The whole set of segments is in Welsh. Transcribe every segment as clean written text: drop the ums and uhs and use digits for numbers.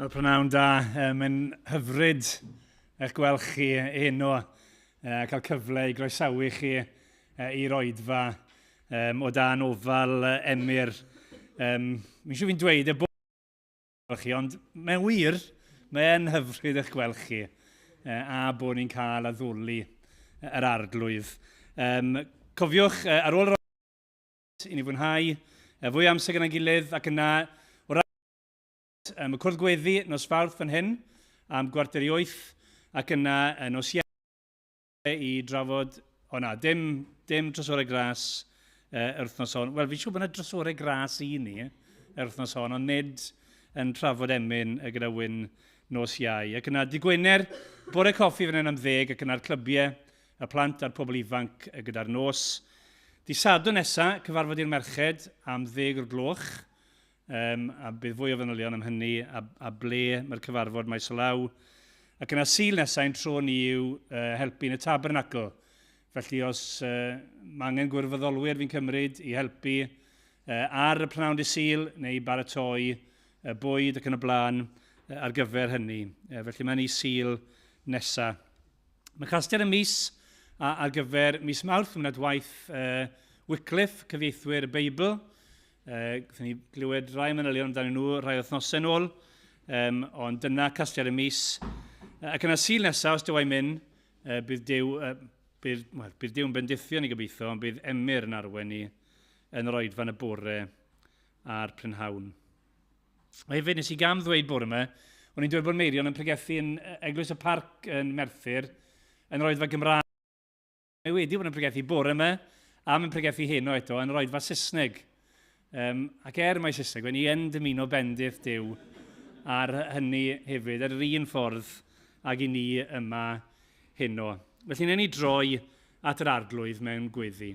Wel, prynawn da. Mae'n hyfryd eich gweld chi heno a cael cyfle i groesawu chi i'r oedfa o dan ofal Emyr. Mi'n siŵr fi'n dweud y bod chi, ond mae'n wir, mae'n hyfryd eich gweld chi a bod ni'n cael addoli yr arglwydd. Cofiwch, ar ôl yr i ni fwynhau fwy o amser gyda'n gilydd ac yna o y cwrdd gweddi nos Fawrth fan hyn am 7:45 ac yna nos Iau i drafod, o na, dim, dim drysorau gras yr wythnos hon. Wel, fi'n siŵr bod yna drysorau gras i ni yr wythnos hon, ond nid yn trafod emyn gyda Wyn nos Iau. Ac yna, dy Gwener, bore coffi fan hyn am 10 ac yna'r clybiau, y plant a'r pobl ifanc gyda'r nos. Dy Sadwrn nesa, cyfarfod i'r merched am 10 o'r gloch. Um, a bydd fwy o fanylion am hynny a, a ble mae'r cyfarfod maes o law. Ac yna Sul nesaf ein tro ni yw helpu yn y tabernacl. Felly os mae angen gwirfoddolwyr fi'n cymryd i helpu ar y prynhawn dy Sul neu i baratoi bwyd ac yn y blaen ar gyfer hynny. Felly mae hynny Sul nesaf. Mae casgliad y mis a, ar gyfer mis Mawrth, ymwneud waith Wycliffe, cyfieithwyr y Beibl. Gathon ni glywed rai manylion amdanyn nhw rhai wythnosau nôl, um, ond dyna casgliad y mis. Ac yna Sul nesaf, os Duw a'i mynd, bydd Duw, bydd, well, bydd Duw yn bendithio ni gobeithio, ond bydd Emyr yn arwain ni yn yr oedfa yn y bore a'r prynhawn. A hefyd, nes i gam ddweud bore yma, o'n i'n dweud bod Meirion yn pregethu yn Eglwys y Parc yn Merthyr, yn yr oedfa Gymraeg. Mae wedi bod yn pregethu bore yma, a mae'n pregethu heno eto yn yr oedfa Saesneg. Um, ac er mai Saesneg, fe ni yn dymuno bendith Duw ar hynny hefyd, ar yr un ffordd ag i ni yma heno. Felly, wnawn ni droi at yr Arglwydd mewn gweddi.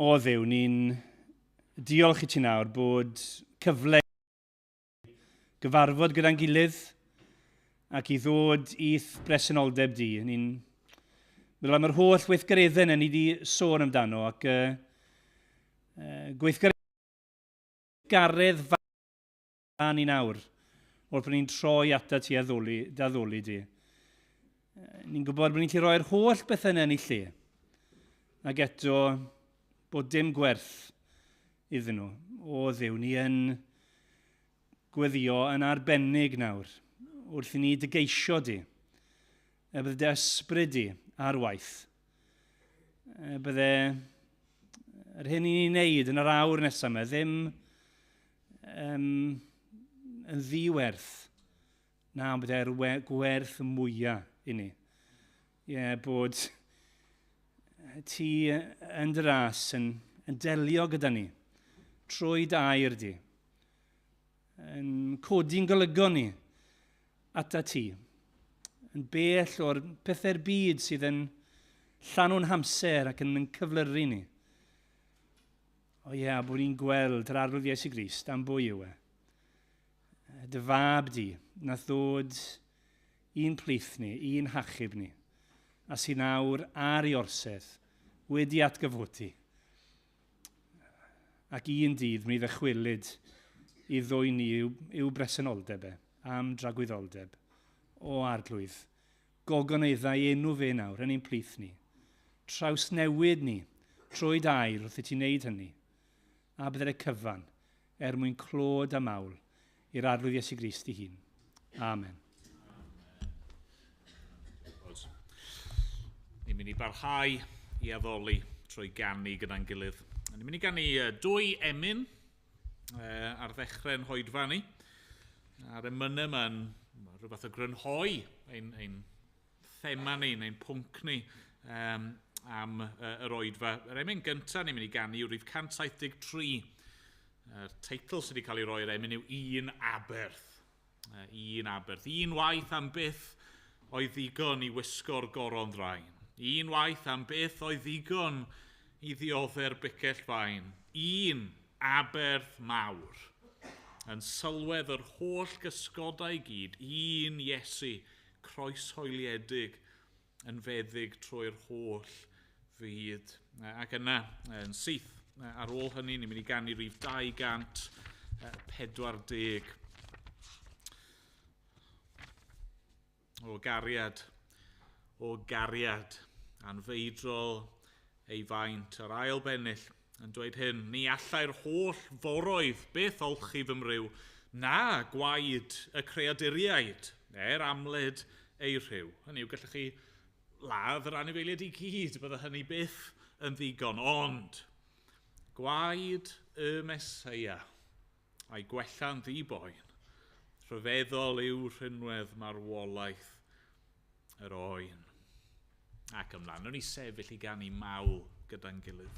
O Dduw, ni'n diolch i ti nawr bod cyfle gyfarfod gyda'n gilydd ac i ddod i'th bresenoldeb di. Ni'n meddwl am yr holl weithgareddau yna ni wedi sôn amdano ac gweithgaredd fan i nawr wrth bod ni'n troi ata ti a ddoli, dy addoli di. Ni'n gwybod bod ni'n gallu rhoi'r holl bethau yna yn ei lle ac eto bod dim gwerth iddyn nhw. O Dduw, ni yn gweddïo yn arbennig nawr wrth i ni dy geisio di, y bydde dy ysbryd di ar waith. Y bydde yr hyn i ni'n neud yn yr awr nesaf yma ddim um, yn ddiwerth. Na, ond bydde'r gwerth mwyaf i ni. Ie, yeah, bod ti yn dy ras yn, yn delio gyda ni trwy dy air di, yn codi'n golygon ni ata ti, yn bell o'r pethau'r byd sydd yn llanw'n hamser ac yn, yn cyflyru ni. O ie, yeah, bod ni'n gweld yr Arglwydd Iesu Grist am bwy yw e. Dy fab di, nath ddod i'n plith ni, i'n hachub ni, a sy'n awr ar ei orsedd, wedi atgyfodi, ac un dydd mi ddychwelyd i ddwyn ni i'w, i'w bresenoldeb e, am dragwyddoldeb. O Arglwydd, gogoneddau enw fe nawr yn ein plith ni. Trawsnewid ni trwy dy air wrth i ti wneud hynny, a bydded y cyfan er mwyn clod a mawl i'r Arglwydd Iesu Grist ei hun. Amen. Ni'n mynd i barhau i addoli trwy ganu gyda'n gilydd. Ni'n mynd i ganu dwy emyn ar ddechrau'n hoedfa ni. A'r emynau yma'n rhywbeth o grynhoi ein, ein thema ni, neu'n pwnc ni um, am uh, yr oedfa. Yr emyn gyntaf ni'n mynd i ganu yw rhif 173. Yr teitl sydd wedi cael ei roi i'r emyn yw Un Aberth. Un aberth. Un waith am byth oedd ddigon i wisgo'r goron ddrain. Un waith am byth oedd ddigon i ddiodde'r bicell fain. Un aberth mawr. Yn sylwedd yr holl gysgodau gyd, un Iesu croeshoeliedig yn feddyg trwy'r holl fyd. Ac yna, yn syth, Ar ôl hynny, ni'n mynd i ganu rhif 240. O gariad, anfeidrol ei faint. Yr ail bennill yn dweud hyn, ni allai'r holl foroedd beth olchi fy mryw, na gwaed y creaduriaid, amled ei rhyw. Hynny yw, gallech chi ladd yr anifeiliaid i gyd, bydde hynny byth yn ddigon, ond gwaed y Meseia a'i gwella'n ddi-boen, rhyfeddol yw rhinwedd marwolaeth yr oen. Ac ymlaen, wnawn ni sefyll i ganu mawl gyda'n gilydd.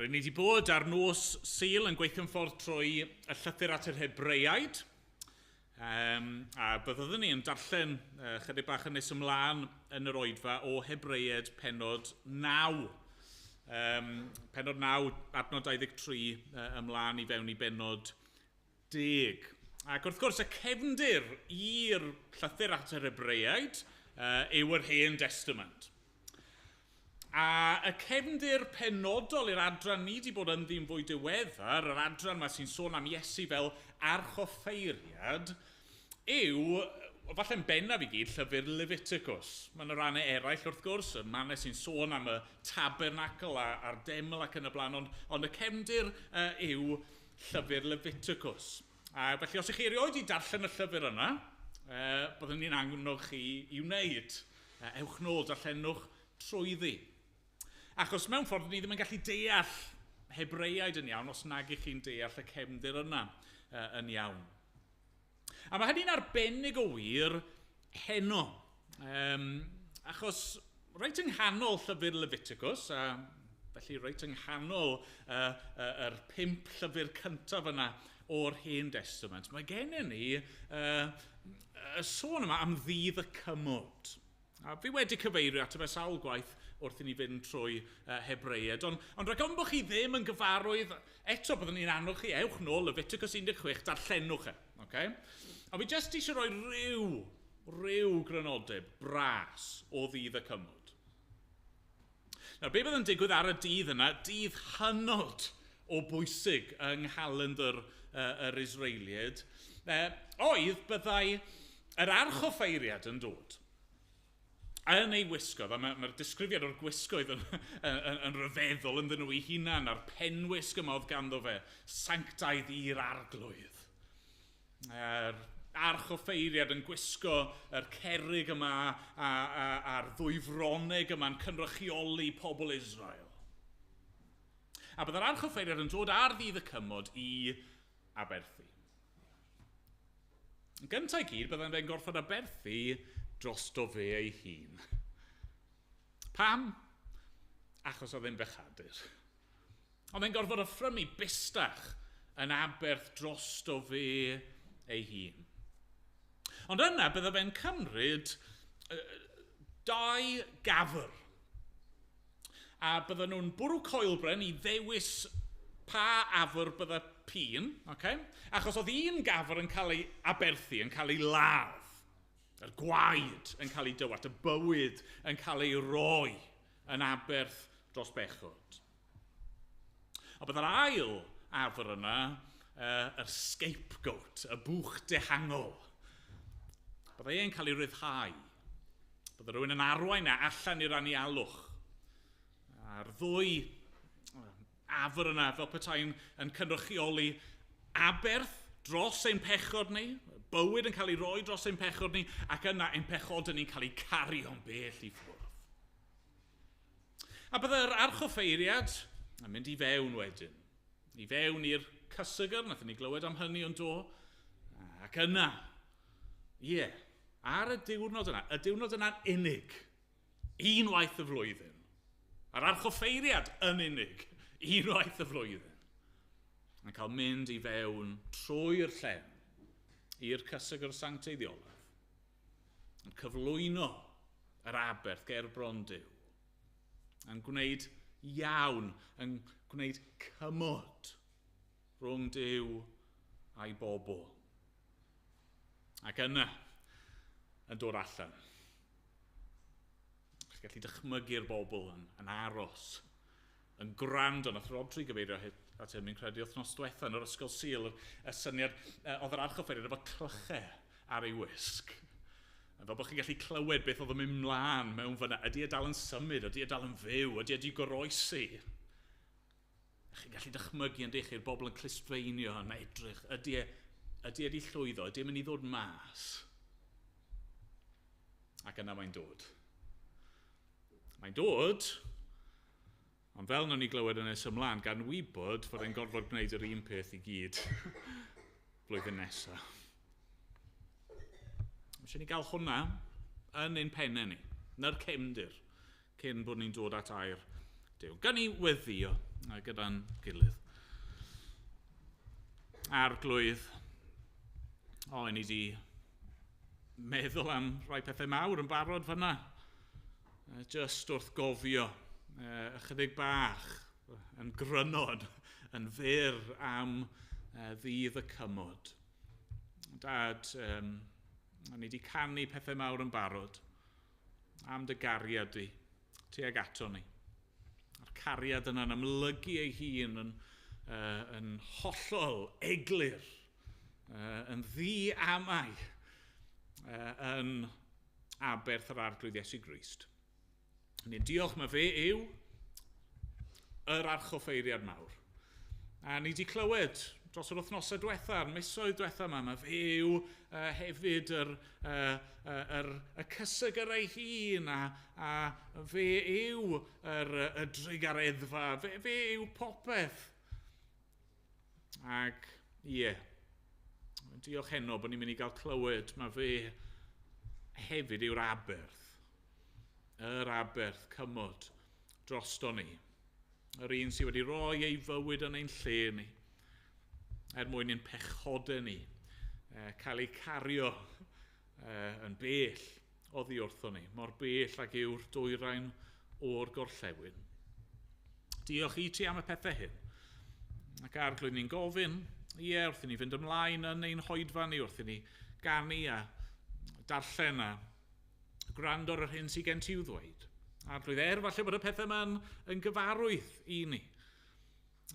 Ni wedi bod ar nos Sul yn gweithio'n ffordd trwy y llythyr at yr Hebreaid. A byddwn ni yn darllen chydig bach yn nes ymlaen yn yr oedfa o Hebreaid pennod 9. Pennod 9, adnod 23, ymlaen i fewn i bennod 10. Ac wrth gwrs, y cefndir i'r llythyr at yr Hebreaid yw yr Hen Testament. A y cefndir penodol i'r adran ni wedi bod ynddi'n fwy diweddar, yr adran yma sy'n sôn am Iesu fel archoffeiriad, yw falle'n bennaf i gyd, llyfr Leviticus. Mae yna rannau eraill wrth gwrs, y mannau sy'n sôn am y tabernacl a'r deml ac yn y blaen, ond y cefndir yw llyfr Leviticus. A felly, os ych chi erioed i darllen y llyfr yna, byddwn ni'n annog chi i wneud. Ewch nôl, darllenwch trwyddi. Achos mewn ffordd, ni ddim yn gallu deall Hebreaid yn iawn os nag ych chi'n deall y cefndir yna yn iawn. A mae hynny'n arbennig o wir heno. Achos reit yng nghanol llyfr Leviticus, a felly reit yng nghanol yr 5 llyfr cyntaf yna o'r Hen Testament, mae gennym ni y sôn yma am ddydd y cymod. A fi wedi cyfeirio ato fe sawl gwaith wrth i ni fynd trwy Hebreaid. Ond rhaid ofn bod chi ddim yn gyfarwydd, eto byddwn ni'n annog chi, ewch nôl Leviticus 16, darllenwch e. Okay? A fi jyst eisiau rhoi rhyw grynodeb bras o ddydd y cymod. Nawr, be bydd yn digwydd ar y dydd yna, dydd hynod o bwysig yng nghalendr yr Israeliaid, oedd byddai yr archoffeiriad yn dod yn ei wisgoedd, a mae'r disgrifiad o'r gwisgoedd yn rhyfeddol ynddyn nhw eu hunan, a'r penwisg yma oedd ganddo fe, sanctaidd i'r arglwydd. Yr archoffeiriad yn gwisgo yr cerrig yma a'r ddwyfroneg yma'n cynrychioli pobl Israel. A byddai'r archoffeiriad yn dod ar ddydd y cymod i aberthu. Yn gyntaf i gyd, byddai'n fe'n gorfod aberthu drosto fe ei hun. Pam? Achos oedd e'n bechadur. Oedd e'n gorfod offrymu bustach yn aberth drosto fe ei hun. Ond yna bydde fe'n cymryd 2 gafr. A bydden nhw'n bwrw coelbren i ddewis pa afr bydde pîn, okay? Achos oedd un gafr yn cael ei aberthu, yn cael ei ladd. Yr gwaed yn cael ei dywallt, y bywyd yn cael ei roi yn aberth dros bechod. A byddai'r ail afr yna, yr scapegoat, y bwch dehangol. Byddai e'n cael ei ryddhau. Byddai rhywun yn arwain e allan i'r anialwch. A'r ddwy afr yna, fel petai'n yn cynrychioli aberth dros ein pechod ni, bywyd yn cael ei roi dros ein pechod ni, ac yna ein pechod ni'n cael ei cario'n bell i ffwrdd. A byddai'r archoffeiriad yn mynd i fewn wedyn, i fewn i'r cysegr, nathon ni glywed am hynny ond do, ac yna, ie, ar y diwrnod yna, y diwrnod yna'n unig, unwaith y flwyddyn, a'r archoffeiriad yn unig, unwaith y flwyddyn, yn cael mynd i fewn trwy'r llen i'r cysegr sancteiddiolaf, yn cyflwyno yr aberth ger bron Duw, yn gwneud iawn, yn gwneud cymod rhwng Duw a'i bobl. Ac yna, yn dod allan. Chi'n gallu dychmygu'r bobl yn aros, yn gwrando. Nath Rodri gyfeirio at hyn, mi'n credu, wythnos diwetha yn yr ysgol Sul, y syniad, oedd yr archoffeiriad efo clychau ar ei wisg. A fel bod chi'n gallu clywed beth oedd yn mynd mlaen mewn fyna. Ydy e dal yn symud? Ydy e dal yn fyw? Ydy e wedi goroesi? Chi'n gallu dychmygu yn dych chi'r bobl yn clustfeinio yn edrych. Ydy e wedi llwyddo? Ydy e'n mynd i ddod mas? Ac yna mae'n dod. Mae'n dod, ond fel nawn ni glywed yn nes ymlaen, gan wybod fod e'n gorfod gwneud yr un peth i gyd blwyddyn nesaf. Eisiau ni gael hwnna yn ein pennau ni, na'r cefndir, cyn bod ni'n dod at air Duw. Gan ni weddïo gyda'n gilydd. Arglwydd, o, ni di meddwl am rai pethau mawr yn barod fyna. Just wrth gofio ychydig bach yn grynod, yn fyr am ddydd y cymod. Dad, ni di canu pethau mawr yn barod am dy gariad di, tuag ato ni. A'r cariad yna'n amlygu ei hun yn hollol eglur, yn ddi-amau. yn aberth yr Arglwydd Iesu Grist. Ni'n diolch mae fe yw yr archoffeiriad mawr. A ni wedi clywed dros yr wythnosau diwetha, a'r misoedd diwetha yma, mae fe yw hefyd yr, yr, y cysegr ei hun, a fe yw yr, y drugareddfa, fe yw popeth. Ac ie, yeah, diolch heno bod ni'n mynd i gael clywed, mae fe hefyd yw'r aberth. Yr aberth cymod drosto ni. Yr un sydd wedi rhoi ei fywyd yn ein lle ni, er mwyn i'n pechodau ni cael eu cario yn bell oddi wrtho ni, mor bell ag yw'r dwyrain o'r gorllewin. Diolch i ti am y pethau hyn. Ac Arglwydd, ni'n gofyn, ie, wrth i ni fynd ymlaen yn ein hoedfa ni, wrth i ni ganu a darllen a gwrando ar yr hyn sydd gen ti i'w ddweud. Arglwydd, er falle bod y pethau yma'n yn gyfarwydd i ni.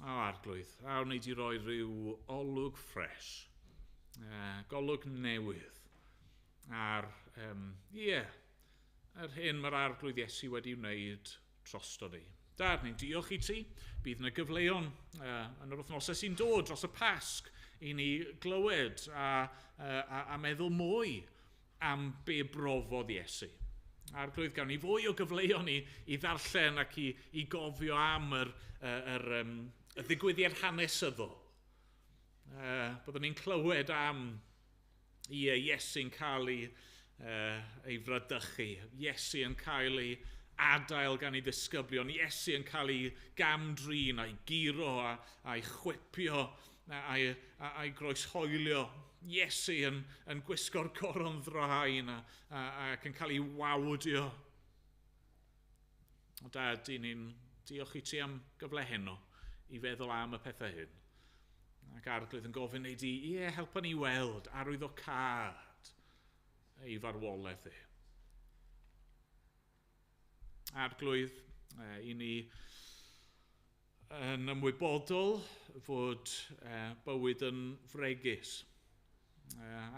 O, Arglwydd, a wnei di roi rhyw olwg ffres, golwg newydd ar, ie, yr hyn mae'r Arglwydd Iesu wedi wneud drosto ni. Dad, ni'n diolch i ti. Bydd yna gyfleon yn yr wythnosau sy'n dod dros y Pasg i ni glywed a meddwl mwy am be brofodd Iesu. Arglwydd, gawn ni fwy o gyfleon i ddarllen ac i gofio am y ddigwyddiad hanesyddol. Byddwn ni'n clywed am Iesu'n cael ei fradychu, Iesu yn cael ei adael gan ei ddisgyblion, Iesu yn cael ei gamdrin a'i guro a'i chwipio a'i groeshoelio. Iesu yn gwisgo'r goron ddraen ac yn cael ei wawdio. O Dad, i ni'n diolch i ti am gyfle heno i feddwl am y pethau hyn. Ac Arglwydd yn gofyn i di, ie, helpa ni weld arwyddocâd ei farwolaeth e. Arglwydd, i ni yn ymwybodol fod bywyd yn fregus.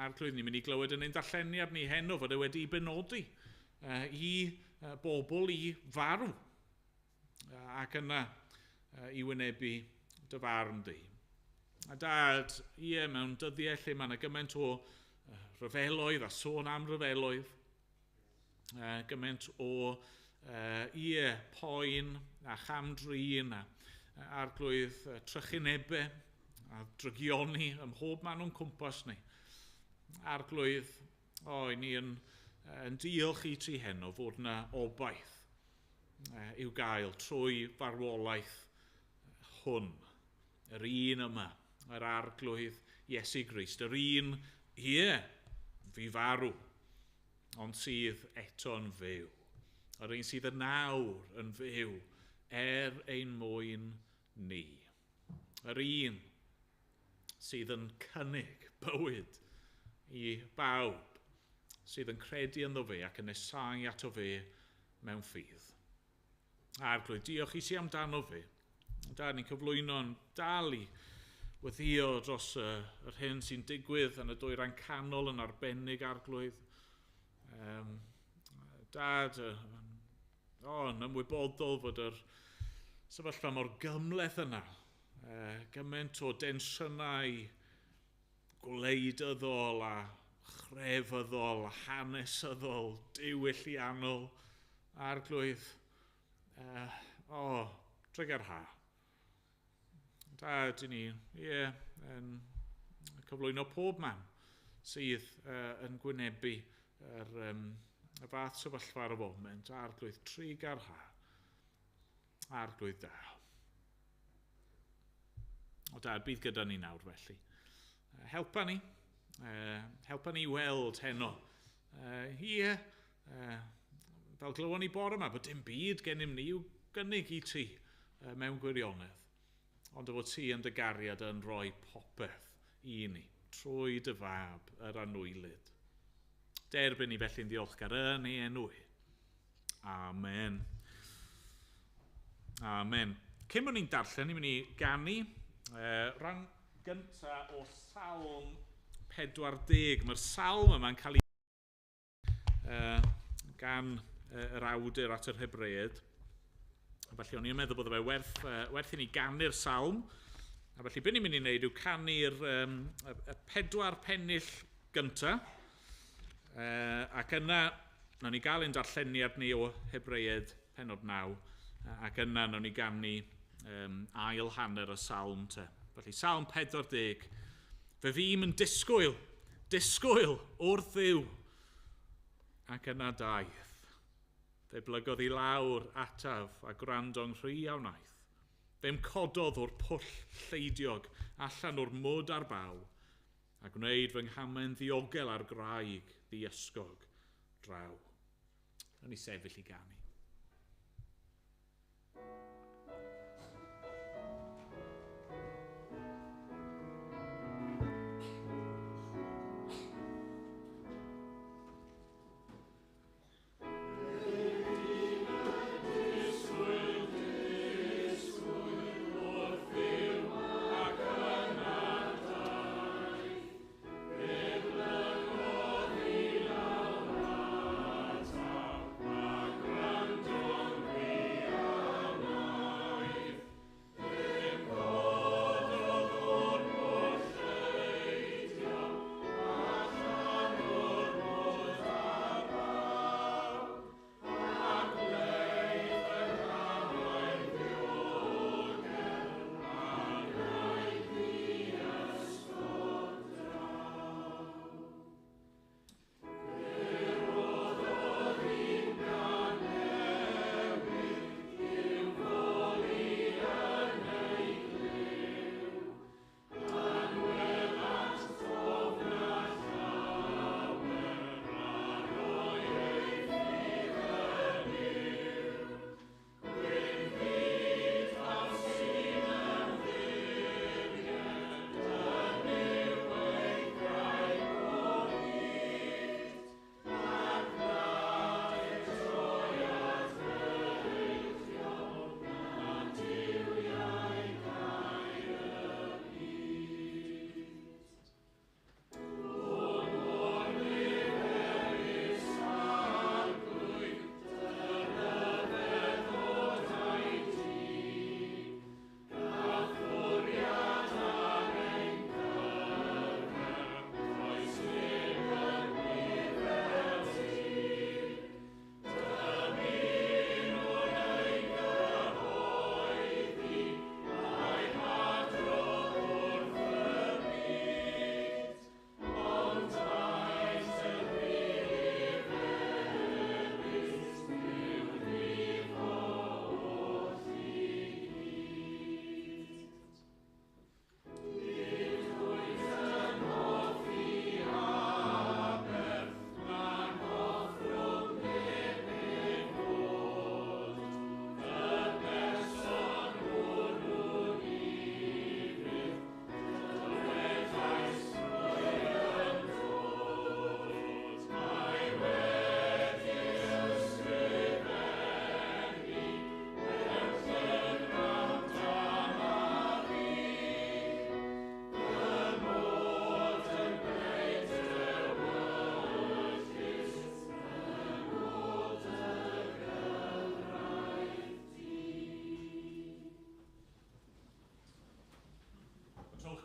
Arglwydd, ni'n mynd i glywed yn ein darlleniad ni heno fod e wedi benodi i bobl i farw ac yna i wynebu dy farn di. A Dad, ie, mewn dyddiau lle mae yna gymaint o rhyfeloedd a sôn am rhyfeloedd, gymaint o ie, poen a chamdrin a Arglwydd trychinebau a drygioni ym mhob man o'n cwmpas ni. Arglwydd, o, i ni yn diolch i ti heno fod yna obaith i'w gael trwy farwolaeth hwn. Yr un yma, yr Arglwydd Iesu Grist, yr un, ie, fi farw, ond sydd eto'n fyw. Yr un sydd yn nawr yn fyw er ein mwyn ni. Yr un sydd yn cynnig bywyd i bawb sydd yn credu ynddo fe ac yn nesáu ato fe mewn ffydd. Arglwydd, diolch i ti amdano fe. Da, ni'n cyflwyno'n dal i weddïo dros yr hyn sy'n digwydd yn y dwyrain canol yn arbennig, Arglwydd. Dad, yn ymwybodol fod yr sefyllfa mor gymhleth yna. Gymaint o densiynau gwleidyddol a chrefyddol, hanesyddol, diwylliannol, Arglwydd, trugarha. Dad, i ni, ie, yn cyflwyno pob man sydd yn gwynebu y fath sefyllfa ar y foment, Arglwydd, trugarha, Arglwydd da. O Dad, bydd gyda ni nawr felly. Helpa ni, helpa ni weld heno. Ie, fel glywon ni bore yma, bod dim byd gennym ni i'w gynnig i ti mewn gwirionedd. Ond fod ti yn dy gariad yn rhoi popeth i ni, trwy dy fab yr anwylyd. Derbyn ni felly'n ddiolchgar yn ei enw i. Amen. Amen. Cyn bod ni'n darllen, ni'n mynd i ganu rhan gyntaf o Salm 40. Mae'r salm yma'n cael ei gan yr awdur at yr Hebreaid. Felly o'n i'n meddwl bod fe werth i ni ganu'r salm. A felly beth ni'n mynd i wneud yw canu'r y 4 pennill gyntaf. Ac yna, nawn ni gael ein darlleniad ni o Hebreaid pennod 9. Ac yna nawn ni ganu ail hanner y salm te. Felly Salm 40. Fe fûm yn disgwyl wrth Dduw. Ac yna daeth. Fe blygodd i lawr ataf a gwrando'n rhy a wnaeth. Fe'm cododd o'r pwll lleidiog allan o'r mwd a'r baw a gwneud fy nghamau'n ddiogel ar graig ddiysgog draw. Nawn ni sefyll i ganu.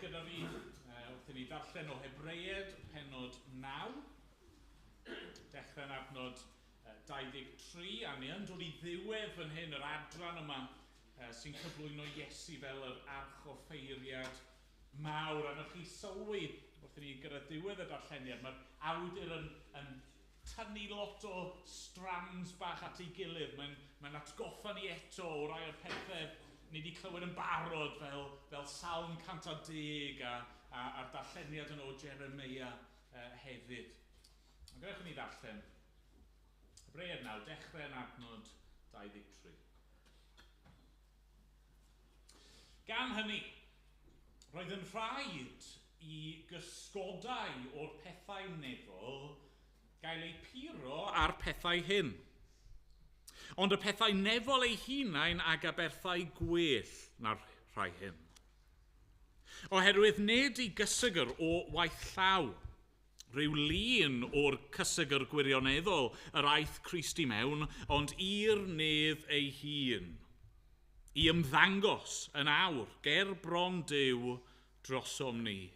Gyda fi wrth i ni ddarllen o Hebreaid pennod 9, dechrau'n adnod 23, a ni yn dod i ddiwedd fan hyn yr adran yma sy'n cyflwyno Iesu fel yr archoffeiriad mawr. A newch chi sylwi wrth i ni gyrraedd diwedd y darlleniad, mae'r awdur yn tynnu lot o strands bach at ei gilydd. Mae'n atgoffa ni eto o rai o'r pethau ni wedi clywed yn barod fel Salm 110 a'r darlleniad yn o Jeremia hefyd. A gadewch i ni ddarllen. Hebreaid 9, dechrau yn adnod 23. Gan hynny, roedd yn rhaid i gysgodau o'r pethau nefol gael eu puro â'r pethau hyn. Ond y pethau nefol eu hunain ag aberthau gwell na'r rhai hyn. Oherwydd nid i gysegr o waith llaw, rhyw lun o'r cysegr gwirioneddol yr aeth Crist i mewn, ond i'r nef ei hun, i ymddangos yn awr ger bron Duw drosom ni.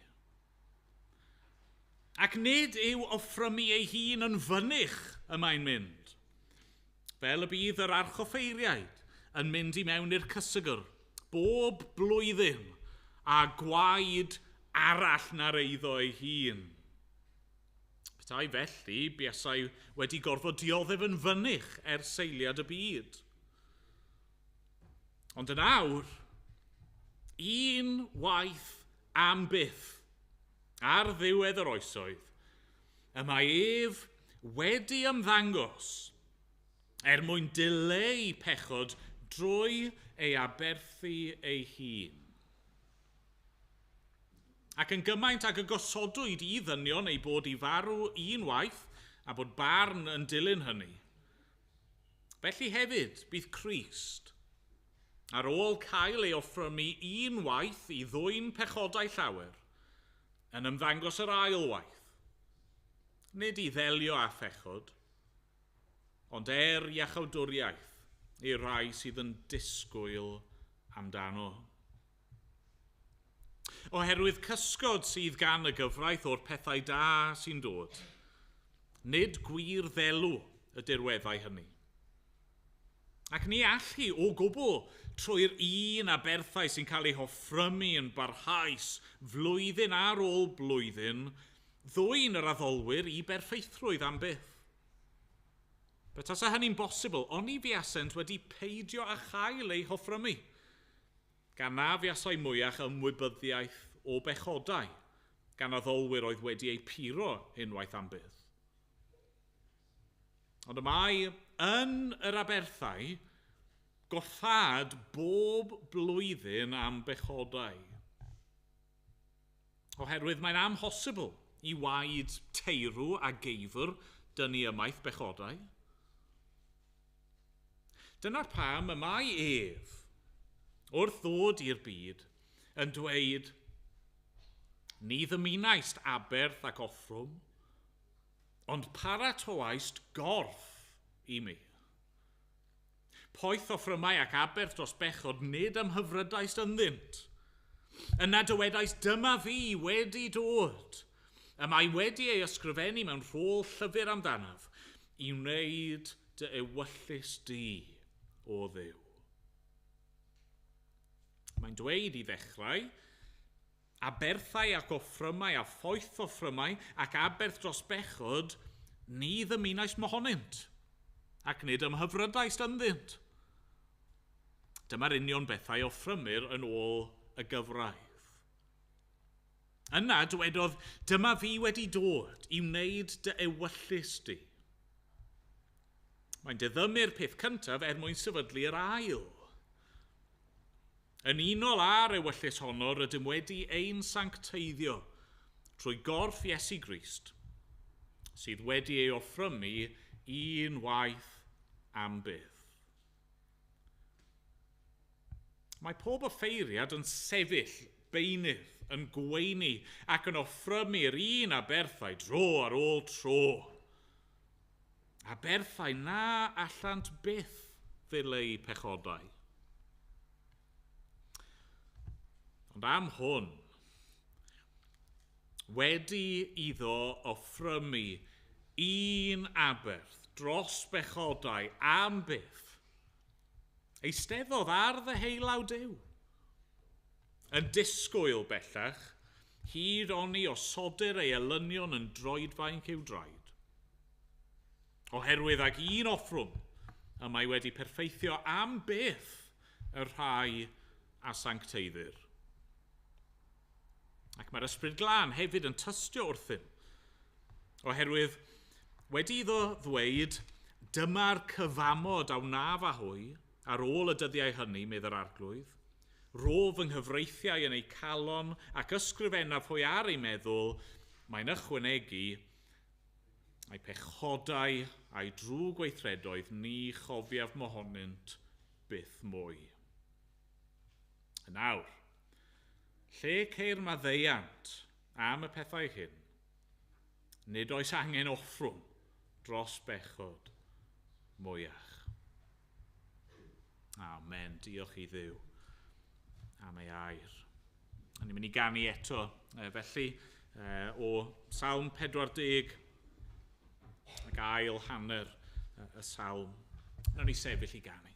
Ac nid yw offrymu ei hun yn fynych y mae'n mynd, fel y bydd yr archoffeiriaid yn mynd i mewn i'r cysegr bob blwyddyn a gwaed arall na'r eiddo ei hun. Petai felly, buasai wedi gorfod dioddef yn fynych ers seiliad y byd. Ond yn awr, un waith am byth, ar ddiwedd yr oesoedd, y mae ef wedi ymddangos er mwyn dileu pechod drwy ei aberthu ei hun. Ac yn gymaint ag y gosodwyd i ddynion ei bod i farw un waith a bod barn yn dilyn hynny, felly hefyd bydd Crist, ar ôl cael ei offrymu un waith i ddwyn pechodau llawer, yn ymddangos yr ail waith, nid i ddelio â phechod, ond er iachawdwriaeth i'r rhai sydd yn disgwyl amdano. Oherwydd cysgod sydd gan y gyfraith o'r pethau da sy'n dod, nid gwir ddelw y dirweddau hynny. Ac ni all hi o gwbl trwy'r un aberthau sy'n cael ei hoffrymu yn barhaus flwyddyn ar ôl blwyddyn, ddwyn yr addolwyr i berffeithrwydd am byth. Petasa hynny'n bosibl, oni fuasent wedi peidio â chael eu hoffrymu, gan na fuasai mwyach ymwybyddiaeth o bechodau, gan addolwyr oedd wedi eu puro unwaith am byth. Ond y mae yn yr aberthau goffad bob blwyddyn am bechodau. Oherwydd mae'n amhosibl i waed teirw a geifr dynnu ymaith bechodau. Dyna pam y mae ef, wrth ddod i'r byd, yn dweud, ni ddymunaist aberth ac offrwm, ond paratoaist gorff i mi. Poeth offrymau ac aberth dros bechod nid ymhyfrydaist ynddynt. Yna dywedaist, dyma fi wedi dod. Y mae wedi ei ysgrifennu mewn rhôl llyfr amdanaf i wneud dy ewyllys di o Dduw. Mae'n dweud i ddechrau, aberthau ac offrymau a phoeth offrymau ac aberth dros bechod, ni ddymunais mohonynt, ac nid ymhyfrydaist ynddynt. Dyma'r union bethau offrymir yn ôl y gyfraith. Yna dywedodd, dyma fi wedi dod i wneud dy ewyllys di. Mae'n diddymu'r peth cyntaf er mwyn sefydlu'r ail. Yn unol â'r ewyllys honno, rydym wedi ein sancteiddio trwy gorff Iesu Grist, sydd wedi ei offrymu un waith am byth. Mae pob offeiriad yn sefyll beunydd, yn gweini ac yn offrymu'r un aberthau dro ar ôl tro. Aberthau na allant byth ddileu pechodau. Ond am hwn, wedi iddo offrymu un aberth dros bechodau am byth, eisteddodd ar ddeheulaw Duw, yn disgwyl bellach, hyd oni osodir ei elynion yn droedfainc i'w draed. Oherwydd ag un offrwm, y mae wedi perffeithio am byth y rhai a sancteiddir. Ac mae'r Ysbryd Glân hefyd yn tystio wrthym, oherwydd wedi iddo ddweud, dyma'r cyfamod a wnaf â hwy, ar ôl y dyddiau hynny, medd yr Arglwydd, rof yng nghyfreithiau yn eu calon ac ysgrifennaf hwy ar ei meddwl, mae'n ychwanegu, a'i pechodau a'i drwg gweithredoedd ni chofiaf mohonynt byth mwy. Yn awr, lle ceir maddeuant am y pethau hyn, Nid oes angen offrwm dros bechod mwyach. Amen. Diolch i Dduw am ei air. A ni'n mynd i ganu eto, felly, o Salm 40 ac ail hanner y salm. Nawn ni sefyll i ganu.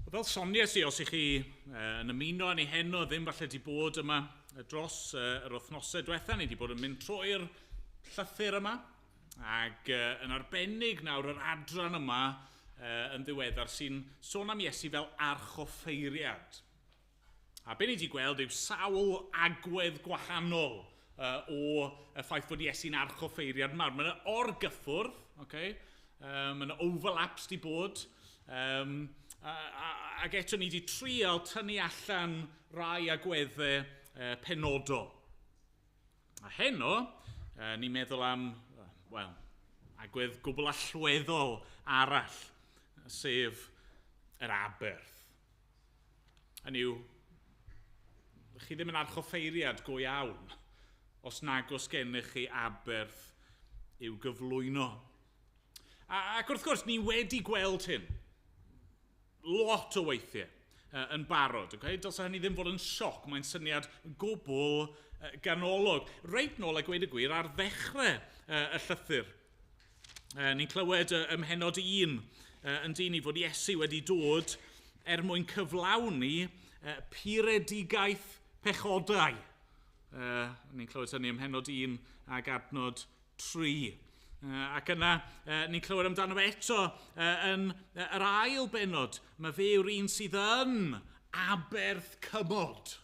Fel soniais i, os ych chi yn ymuno â ni heno, ddim falle wedi bod yma dros yr wythnosau diwetha, ni wedi bod yn mynd trwy'r llythyr yma, ac yn arbennig nawr yr adran yma yn ddiweddar sy'n sôn am Iesu fel archoffeiriad. A be ni wedi gweld yw sawl agwedd gwahanol o y ffaith fod Iesu'n archoffeiriad mawr. Mae yna orgyffwrdd, okay? Mae yna overlaps wedi bod, ac eto ni wedi trial tynnu allan rai agweddau penodol. A heno, ni'n meddwl am, wel, agwedd gwbl allweddol arall, sef yr aberth. Hynny yw, chi ddim yn archoffeiriad go iawn os nag oes gennych chi aberth i'w gyflwyno. Ac wrth gwrs, ni wedi gweld hyn lot o weithiau yn barod. Okay? Dylse hynny ddim fod yn sioc, mae'n syniad gwbl ganolog. Reit nôl a gweud y gwir ar ddechrau y llythyr. Ni'n clywed ym mhennod 1 yn dyn ni fod Iesu wedi dod er mwyn cyflawni puredigaeth pechodau. Ni'n clywed hynny ym mhennod 1 ac adnod 3. Ac yna, ni'n clywed amdano fe eto yn yr ail bennod. Mae fe yw'r un sydd yn aberth cymod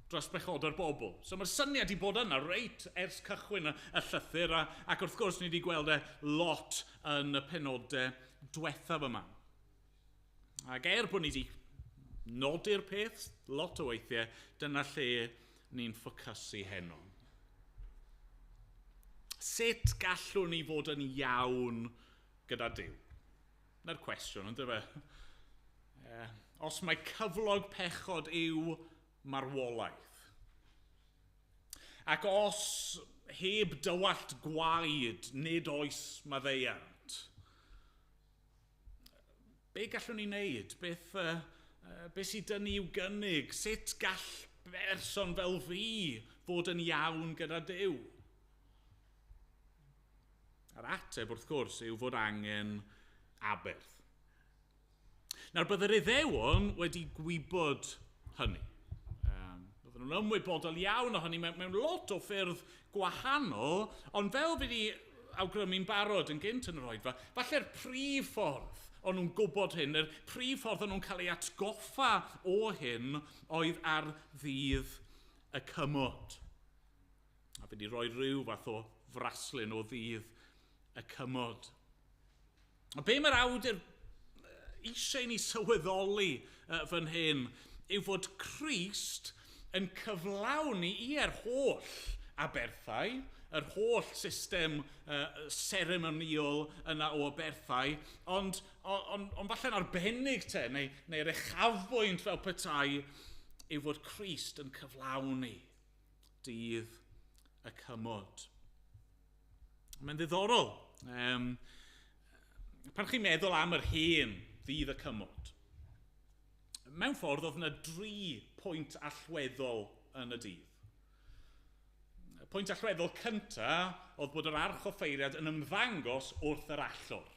dros bechodau'r bobl. So mae'r syniad i bod yna reit ers cychwyn y llythyr, ac wrth gwrs ni wedi gweld e lot yn y penodau diwethaf yma. Ac er bod ni wedi nodi'r peth lot o weithiau, dyna lle ni'n ffocysu heno. Sut gallwn ni fod yn iawn gyda Duw? Na'r cwestiwn, ynddo fe? Os mae cyflog pechod yw marwolaeth, ac os heb dywallt gwaed nid oes maddeuant, be gallwn ni wneud? Beth sydd dyn ni i'w gynnig? Sut gall berson fel fi fod yn iawn gyda Duw? A'r ateb, wrth gwrs, yw fod angen aberth. Nawr, byddai'r Iddewon wedi gwybod hynny. Bydden nhw'n ymwybodol iawn o hynny mewn lot o ffyrdd gwahanol, ond fel fi wedi awgrymu'n barod yn gynt yn yr oedfa, falle'r prif ffordd o'n nhw'n gwybod hyn, yr prif ffordd o'n nhw'n cael ei atgoffa o hyn oedd ar ddydd y cymod. A fi wedi rhoi rhyw fath o fraslun o ddydd y cymod. A be mae'r awdur eisiau ni sylweddoli fan hyn yw fod Crist yn cyflawni i'r holl aberthau, yr holl system seremoniol yna o aberthau, ond falle'n arbennig te, neu'r uchafbwynt fel petai, yw fod Crist yn cyflawni dydd y cymod. Mae'n ddiddorol. Pan chi'n meddwl am yr hen ddydd y cymod, mewn ffordd oedd yna 3 pwynt allweddol yn y dydd. Y pwynt allweddol cyntaf oedd bod yr archoffeiriad yn ymddangos wrth yr allor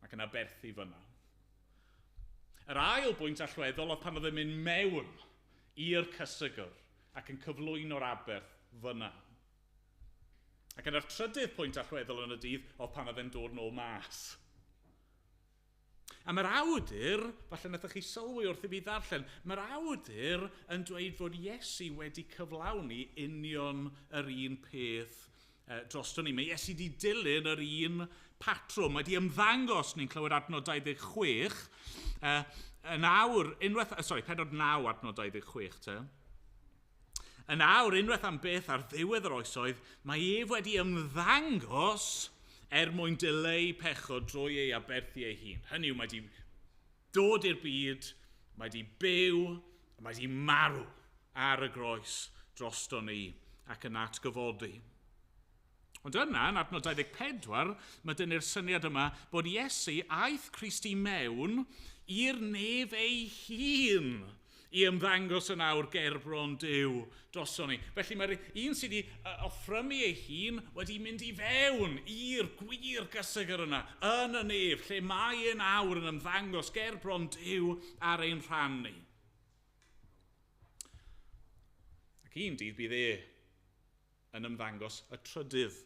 ac yn aberthu fyna. Yr ail bwynt allweddol oedd pan oedd yn mynd mewn i'r cysegr ac yn cyflwyno'r aberth fyna. Ac yna'r trydydd pwynt allweddol yn y dydd oedd pan oedd e'n dod nôl mas. A mae'r awdur, falle wnaethoch chi sylwi wrth i fi ddarllen, mae'r awdur yn dweud fod Iesu wedi cyflawni union yr un peth drosto ni. Mae Iesu wedi dilyn yr un patrwm. Mae wedi ymddangos, ni'n clywed adnod 26, yn awr, unwaith, sorry, pennod 9 adnod 26 te. Yn awr, unwaith am byth ar ddiwedd yr oesoedd, mae ef wedi ymddangos er mwyn dileu pechod drwy ei aberthu ei hun. Hynny yw, mae wedi dod i'r byd, mae wedi byw, mae wedi marw ar y groes drosto ni ac yn atgyfodi. Ond yna, yn adnod 24, mae dynnu'r syniad yma bod Iesu aeth Crist i mewn i'r nef ei hun i ymddangos yn awr gerbron Duw droson ni. Felly mae'r un sydd wedi offrymu ei hun wedi mynd i fewn i'r gwir gysegr yna, yn y nef, lle mae e'n awr yn ymddangos gerbron Duw ar ein rhan ni. Ac un dydd bydd e yn ymddangos y trydydd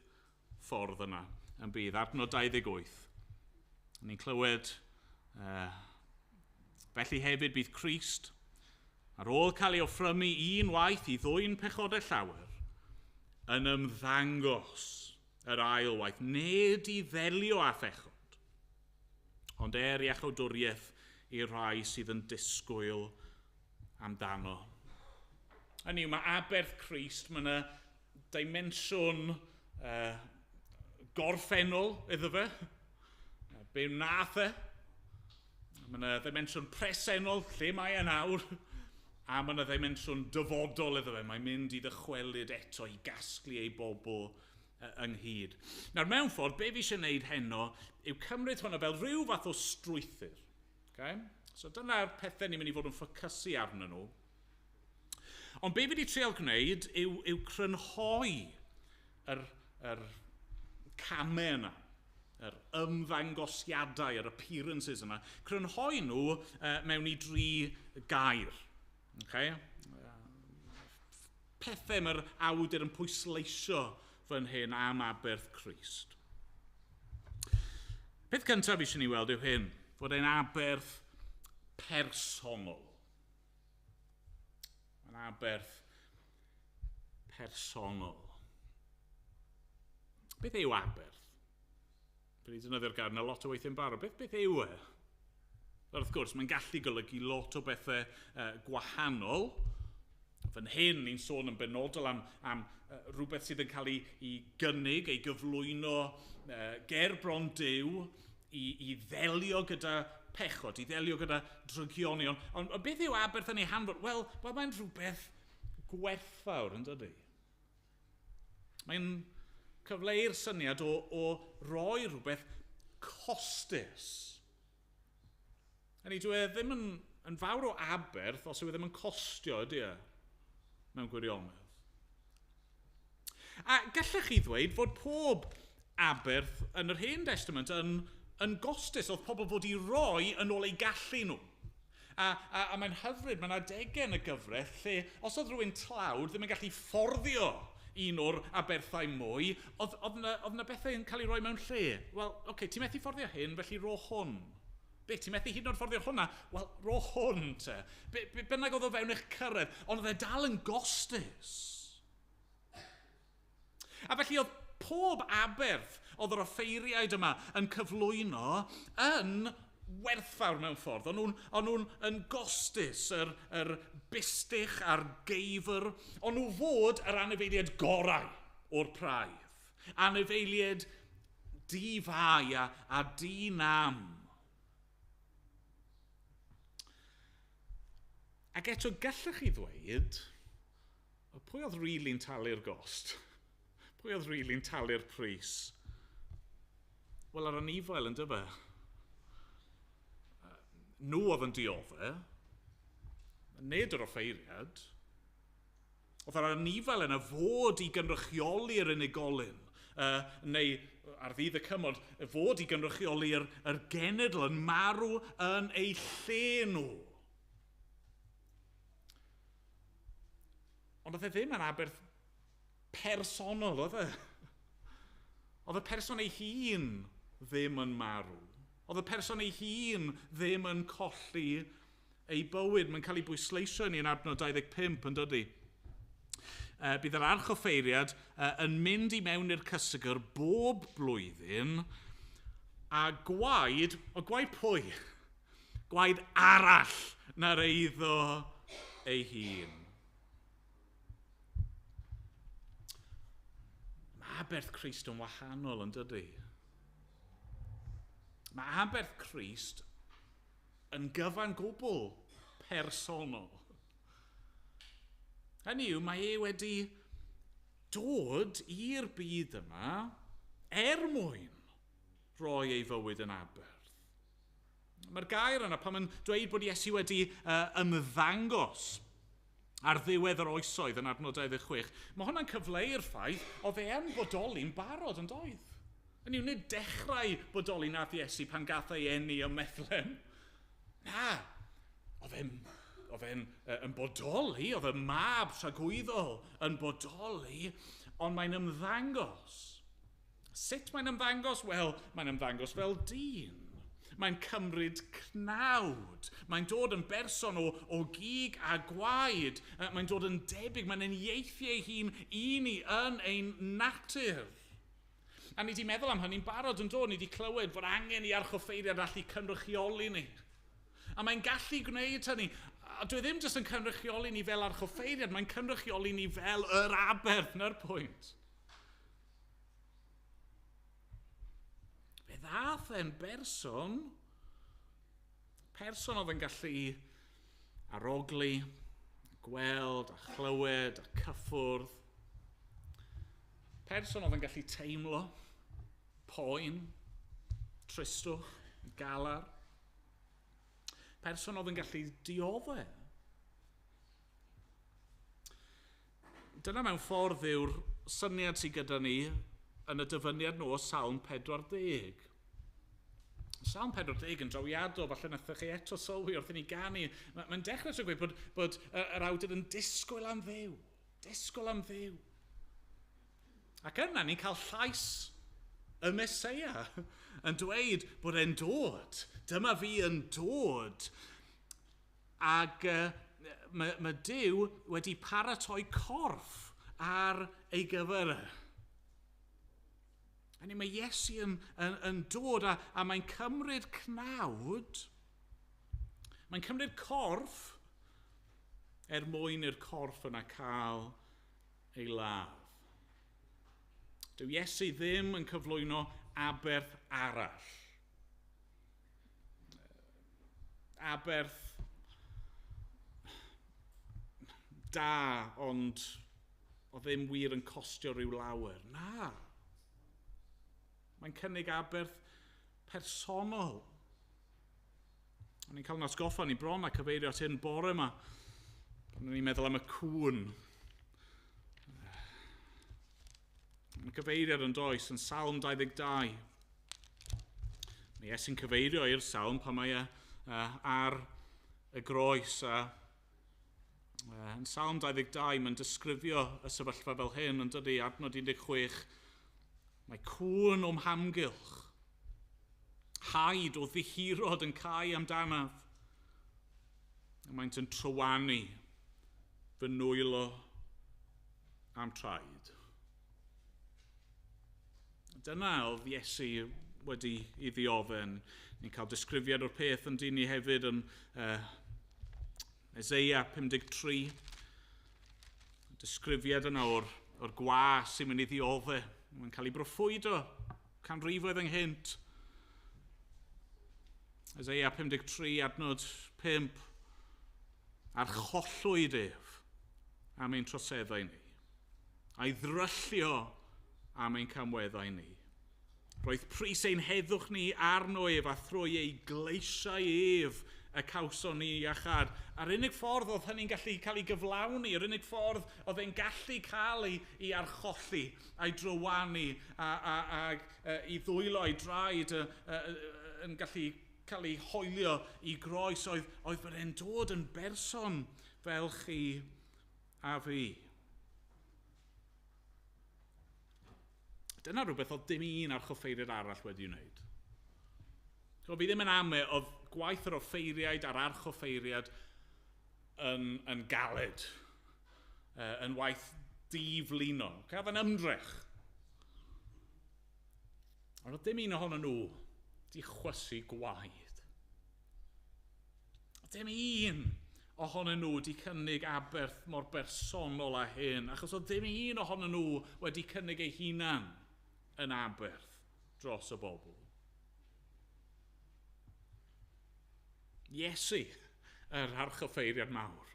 ffordd yna yn bydd, adnod 28. Ni'n clywed, felly hefyd bydd Crist, ar ôl cael ei offrymu un waith i ddwyn pechodau llawer, yn ymddangos yr ail waith, nid i ddelio â phechod, ond er iachawdwriaeth i'r rhai sydd yn disgwyl amdano. Hynny yw, mae aberth Crist, mae yna dimensiwn gorffennol iddo fe, be wnaeth e, mae yna ddimensiwn presennol, lle mae e'n awr, a mae yna ddimensiwn dyfodol iddo fe. Mae'n mynd i ddychwelyd eto i gasglu ei bobl ynghyd. Nawr, mewn ffordd, be fi eisiau gwneud heno yw cymryd hwnna fel rhyw fath o strwythur. Okay? So dyna'r pethau ni'n mynd i fod yn ffocysu arnyn nhw. Ond be fi wedi trial gwneud yw crynhoi yr camau yna, yr ymddangosiadau, yr appearances yna, crynhoi nhw mewn i 3 gair. Okay? Pethau mae'r awdur yn pwysleisio fan hyn am aberth Crist. Peth cyntaf eisiau ni weld yw hyn, fod e'n aberth personol. Mae'n aberth personol. Beth yw aberth? Fi wedi defnyddio'r gair yna lot o weithiau'n barod. Beth yw e? Wrth gwrs, mae'n gallu golygu lot o bethau gwahanol. Fan hyn, ni'n sôn yn benodol am rhywbeth sydd yn cael ei gynnig, ei gyflwyno ger bron Duw i ddelio gyda pechod, i ddelio gyda drygioni. Ond beth yw aberth yn ei hanfod? Wel, mae'n rhywbeth gwerthfawr, yn dydy? Mae'n cyfleu'r syniad o roi rhywbeth costus. Hynny, dwi ddim yn fawr o aberth os yw e ddim yn costio, ydy e, mewn gwirionedd. A gallech chi ddweud fod pob aberth yn yr Hen Testament yn gostus, oedd pobl fod i roi yn ôl eu gallu nhw. A mae'n hyfryd, mae'n adegau yn y gyfraith lle os oedd rhywun tlawd ddim yn gallu fforddio un o'r aberthau mwy, oedd yna bethau yn cael ei roi mewn lle. Wel, okay, ti'n methu fforddio hyn, felly ro hwn. Be, ti'n methu hyd yn oed fforddio hwnna? Wel, ro hwn te. Be bynnag oedd o fewn eich cyrraedd, ond oedd e dal yn gostus. A felly oedd pob aberth oedd yr offeiriaid yma yn cyflwyno yn werthfawr mewn ffordd. O'n nhw'n yn gostus, yr bustych a'r geifr. O'n nhw fod yr anifeiliaid gorau o'r praidd. Anifeiliaid di-fai a di-nam. Ac eto gallech chi ddweud, pwy oedd rili'n talu'r gost? Pwy oedd rili'n talu'r pris? Wel, yr anifail yn dyfe. Nhw oedd yn dioddef, nid yr offeiriad. Oedd yr anifail yna fod i gynrychioli'r unigolyn, neu ar ddydd y cymod, fod i gynrychioli'r genedl yn marw yn eu lle nhw. Ond oedd e ddim yn aberth personol, oedd e? Oedd y person ei hun ddim yn marw. Oedd y person ei hun ddim yn colli ei bywyd. Mae'n cael ei bwysleisio ni yn adnod 25, yn dydy? Bydd yr archoffeiriad yn mynd i mewn i'r cysegr bob blwyddyn a gwaed, o gwaed pwy? Gwaed arall na'r eiddo ei hun. Mae aberth Crist yn wahanol, yn dydy? Mae aberth Crist yn gyfan gwbl personol. Hynny yw, mae e wedi dod i'r byd yma er mwyn rhoi ei fywyd yn aberth. Mae'r gair yna pan mae'n dweud bod Iesu wedi ymddangos ar ddiwedd yr oesoedd yn adnod 26, mae hwnna'n cyfleu'r ffaith oedd e yn bodoli'n barod yn doedd. Hynny yw, nid dechrau bodoli nath Iesu pan gath ei eni ym Methlehem. Na, oedd e'n yn bodoli, oedd y mab tragwyddol yn bodoli, ond mae'n ymddangos. Sut mae'n ymddangos? Wel, mae'n ymddangos fel dyn. Mae'n cymryd cnawd. Mae'n dod yn berson o gig a gwaed. Mae'n dod yn debyg. Mae'n uniaethu ei hun i ni yn ein natur. A ni wedi meddwl am hynny'n barod yn dod. Ni wedi clywed fod angen i archoffeiriad allu cynrychioli ni. A mae'n gallu gwneud hynny. A dwi ddim jyst yn cynrychioli ni fel archoffeiriad, mae'n cynrychioli ni fel yr aberth, na'r pwynt. Fe ddath e'n berson oedd yn gallu arogli, gweld a chlywed a cyffwrdd. Person oedd yn gallu teimlo poen, tristwch, galar. Person oedd yn gallu dioddef. Dyna mewn ffordd yw'r syniad sydd gyda ni yn y dyfyniad nhw o Salm 40. Salm 40 yn drawiadol, falle nathoch chi eto sylwi wrth i ni ganu. Mae'n dechrau trwy gweud bod yr awdur yn disgwyl am Dduw. Disgwyl am Dduw. Ac yna ni'n cael llais y Meseia, yn dweud bod e'n dod. Dyma fi yn dod. Ac mae Duw wedi paratoi corff ar ei gyfer e. Hynny, mae Iesu yn dod a mae'n cymryd cnawd, mae'n cymryd corff er mwyn i'r corff yna cael ei ladd. Dyw Iesu ddim yn cyflwyno aberth arall. Aberth da, ond o ddim wir yn costio rhyw lawer. Na. Mae'n cynnig aberth personol. O'n i'n cael yn atgoffa ni bron a cyfeirio at hyn bore yma. Pan o'n i'n meddwl am y cŵn. Mae'n cyfeiriad yn does yn Salm 22. Mae Iesu'n cyfeirio i'r salm pan mae e ar y groes. A yn Salm 22 mae'n disgrifio y sefyllfa fel hyn yn dydy, adnod 16. Mae cŵn o'm hamgylch, haid o ddihirod yn cau amdanaf. A maent yn trywanu fy nwylo am traed. Dyna oedd Iesu wedi ei ddioddef. Ni'n cael disgrifiad o'r peth yn dyn ni hefyd yn Eseia 53. Disgrifiad yna o'r gwas sy'n mynd i ddioddef. Mae'n cael ei broffwydo canrifoedd ynghynt. Eseia 53, adnod 5. Archollwyd ef am ein troseddau ni, a'i ddryllio am ein camweddau ni. Roedd pris ein heddwch ni arno ef a thrwy ei gleisiau ef y cawson ni iachâd. A'r unig ffordd oedd hynny'n gallu cael ei gyflawni, yr unig ffordd oedd e'n gallu cael ei archolli, a'i drywanu, a i ddwylo a'i draed yn gallu cael ei hoelio i groes, oedd bod e'n dod yn berson fel chi a fi. Dyna rhywbeth oedd dim un archoffeiriad arall wedi wneud. So, fi ddim yn ame, oedd gwaith yr offeiriaid a'r archoffeiriad yn galed, yn waith diflino, cael yn ymdrech. Ond oedd dim un ohonyn nhw di chwysu gwaed. Oedd dim un ohonyn nhw wedi cynnig aberth mor bersonol â hyn, achos oedd dim un ohonyn nhw wedi cynnig ei hunan yn aberth dros y bobl. Iesu, yr archoffeiriad mawr,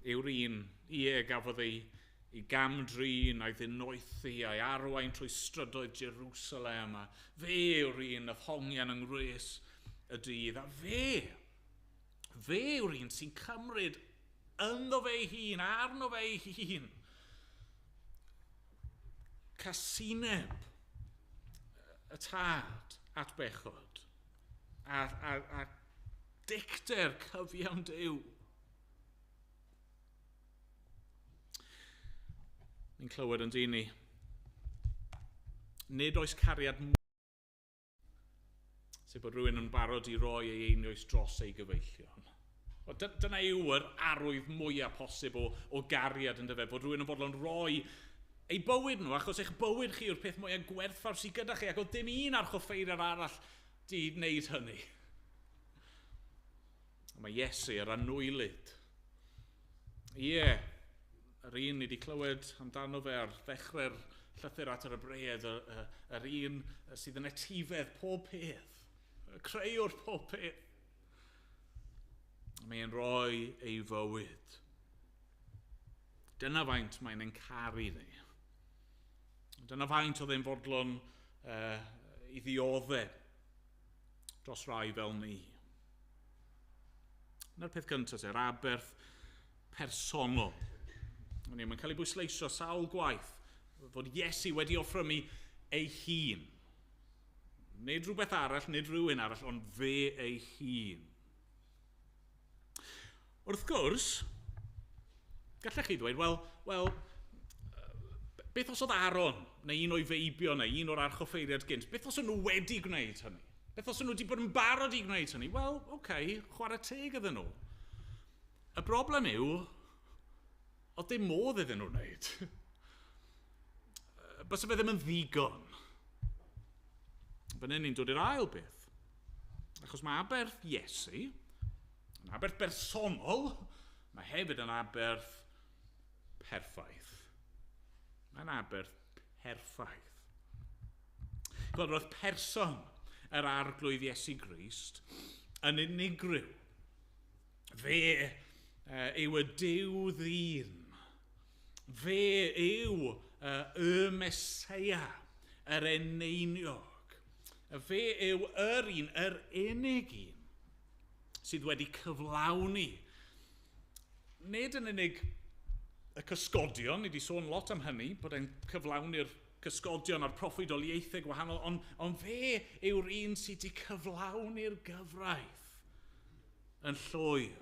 yw'r un ie gafodd ei gamdrin a'i ddinoethi a'i arwain trwy strydoedd Jerusalem, a fe yw'r un nath hongian yng ngwres y dydd, a fe yw'r un sy'n cymryd ynddo fe ei hun, arno fe ei hun, casineb y tad at bechod, a dicter cyfiawn Duw. Ni'n clywed yn dyn ni. Nid oes cariad mwy sef bod rhywun yn barod i roi ei einioes dros ei gyfeillion. Dyna yw yr arwydd mwyaf posib o gariad yn dyfe, bod rhywun yn fodlon rhoi ei bywyd nhw, achos eich bywyd chi yw'r peth mwyaf gwerthfawr sydd gyda chi, ac oedd dim un archoffeiriad arall di wneud hynny. A mae Iesu yr anwylyd. Ie, yr un ni wedi clywed amdano fe ar ddechrau'r llythyr at yr Hebreaid, yr un sydd yn etifedd pob peth, y creuwr pob peth. Mae'n rhoi ei fywyd. Dyna faint mae'n ein caru ni. Dyna faint oedd e'n fodlon i ddioddef dros rai fel ni. Dyna'r peth cyntaf, yr aberth personol. Mae'n cael ei bwysleisio sawl gwaith fod Iesu wedi offrymu ei hun. Nid rhywbeth arall, nid rhywun arall, ond fe ei hun. Wrth gwrs, gallech chi ddweud, wel, Beth os oedd Aaron, neu un o'i feibion, neu un o'r archoffeiriad gynt, beth os o'n nhw wedi gwneud hynny? Beth os o'n nhw wedi bod yn barod i gwneud hynny? Wel, oce, okay, chwarae teg iddyn nhw. Y broblem yw, oedd dim modd iddyn nhw wneud. Bysa fe ddim yn ddigon. Fan hyn ni'n dod i'r ail beth. Achos mae aberth Iesu, yn aberth bersonol, mae hefyd yn aberth perffaith. Mae'n aberth perffaith. Gweld, roedd person yr Arglwydd Iesu Grist yn unigryw. Fe yw y Duw ddyn. Fe yw y Meseia, yr eneiniog. Fe yw yr un, yr unig un, sydd wedi cyflawni. Nid yn unig y cysgodion, ni wedi sôn lot am hynny, bod e'n cyflawni'r cysgodion a'r proffwydoliaethau gwahanol, ond fe yw'r un sydd wedi cyflawni'r gyfraith yn llwyr.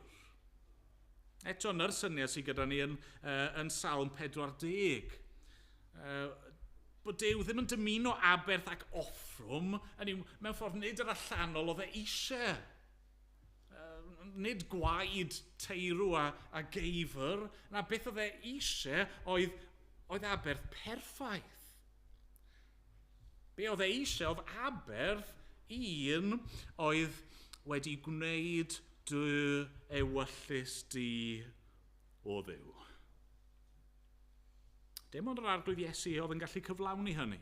Eto, ny'r syniad sydd gyda ni yn Salm 40. Bod Duw ddim yn dymuno aberth ac offrwm, yn yw, mewn ffordd nid yr allanol oedd e eisiau. Nid gwaed teirw a geifr, na beth oedd e eisiau oedd aberth perffaith. Be oedd e eisiau oedd aberth un oedd wedi gwneud dy ewyllys di o Dduw. Dim ond yr Arglwydd Iesu oedd yn gallu cyflawni hynny.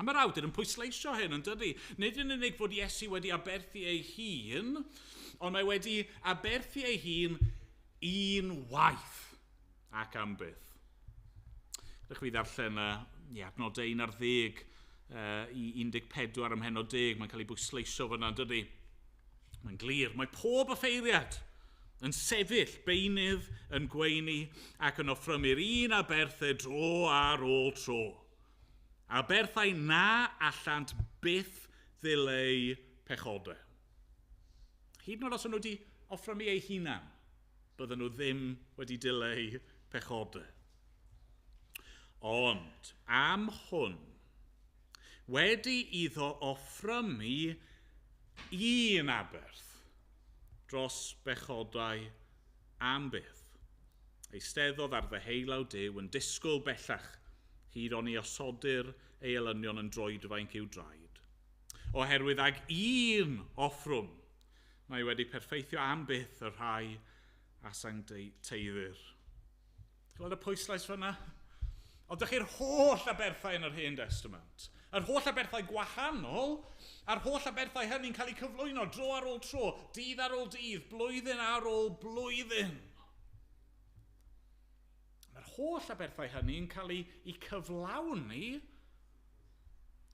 A mae'r awdur yn pwysleisio hyn, yn dydy? Nid yn unig fod Iesu wedi aberthu ei hun, ond mae wedi aberthu ei hun un waith ac am byth. Rydych chi ddarllen adnod 11 i 14 ym mhennod 10, mae'n cael ei bwysleisio fyna, yn dydy? Mae'n glir, mae pob offeiriad yn sefyll, beunydd, yn gweini ac yn offrymu'r un aberthau dro ar ôl tro. Aberthau na allant byth ddileu pechodau. Hyd yn oed os o'n nhw wedi offrymu eu hunan, bydden nhw ddim wedi dileu pechodau. Ond am hwn, wedi iddo offrymu un aberth dros bechodau am byth, eisteddodd ar ddeheulaw Duw yn disgwyl bellach hyd oni osodir ei elynion yn droedfainc i'w draed. Oherwydd ag un offrwm, mae wedi perffeithio am byth y rhai a sancteiddir. Gweld y pwyslais fyna? Ond dych chi'r holl aberthau yn yr Hen Testament. Yr holl aberthau gwahanol, a'r holl aberthau hynny'n cael eu cyflwyno dro ar ôl tro, dydd ar ôl dydd, blwyddyn ar ôl blwyddyn. Mae'r holl aberthau hynny'n cael eu cyflawni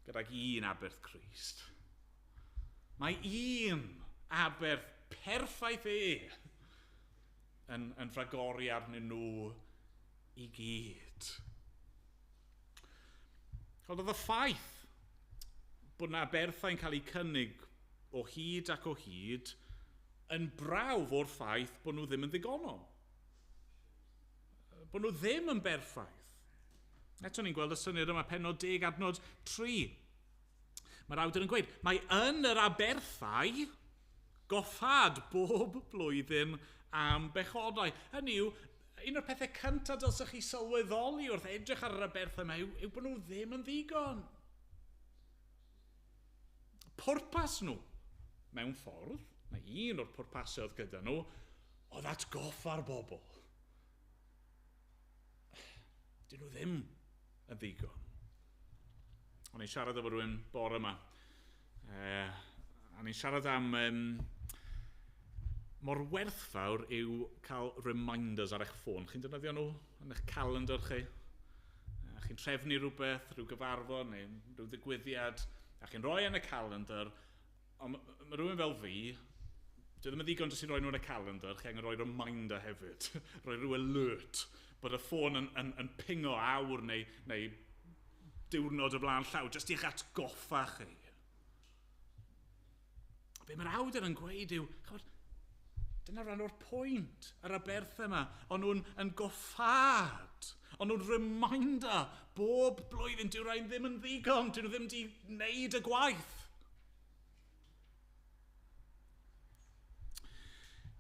gydag un aberth Crist. Mae un aberth perffaith e yn rhagori arnyn nhw i gyd. Ond oedd y ffaith bod yna aberthau'n cael eu cynnig o hyd ac o hyd yn brawf o'r ffaith bod nhw ddim yn ddigonol. Bod nhw ddim yn berffaith. Eto ni'n gweld y syniad yma, pennod 10 adnod 3. Mae'r awdur yn gweud, mae yn yr aberthau goffad bob blwyddyn am bechodau. Hynny yw, un o'r pethau cyntaf dylsech chi sylweddoli wrth edrych ar yr aberthau yma yw bod nhw ddim yn ddigon. Pwrpas nhw, mewn ffordd, neu un o'r pwrpasau oedd gyda nhw, oedd atgoffa'r bobl. Dyn nhw ddim yn ddigon. O'n i'n siarad efo rhywun bore yma. A ni'n siarad am mor werthfawr yw cael reminders ar eich ffôn. Chi'n defnyddio nhw yn eich calendar chi? Chi'n trefnu rhywbeth, rhyw gyfarfod neu rhyw ddigwyddiad, a chi'n rhoi yn y calendar, ond mae rhywun fel fi, dwi ddim yn ddigon jyst i roi nhw yn y calendar, chi angen rhoi reminder hefyd, rhoi rhyw alert, bod y ffôn yn pingo awr neu diwrnod o blaen llaw, jyst i'ch atgoffa chi. Be mae'r awdur yn gweud yw, chymod, Dyna rhan o'r pwynt, yr aberthau yma. O'n nhw'n yn goffad. O'n nhw'n reminder bob blwyddyn, dyw rhain ddim yn ddigon, dyn nhw ddim wedi wneud y gwaith.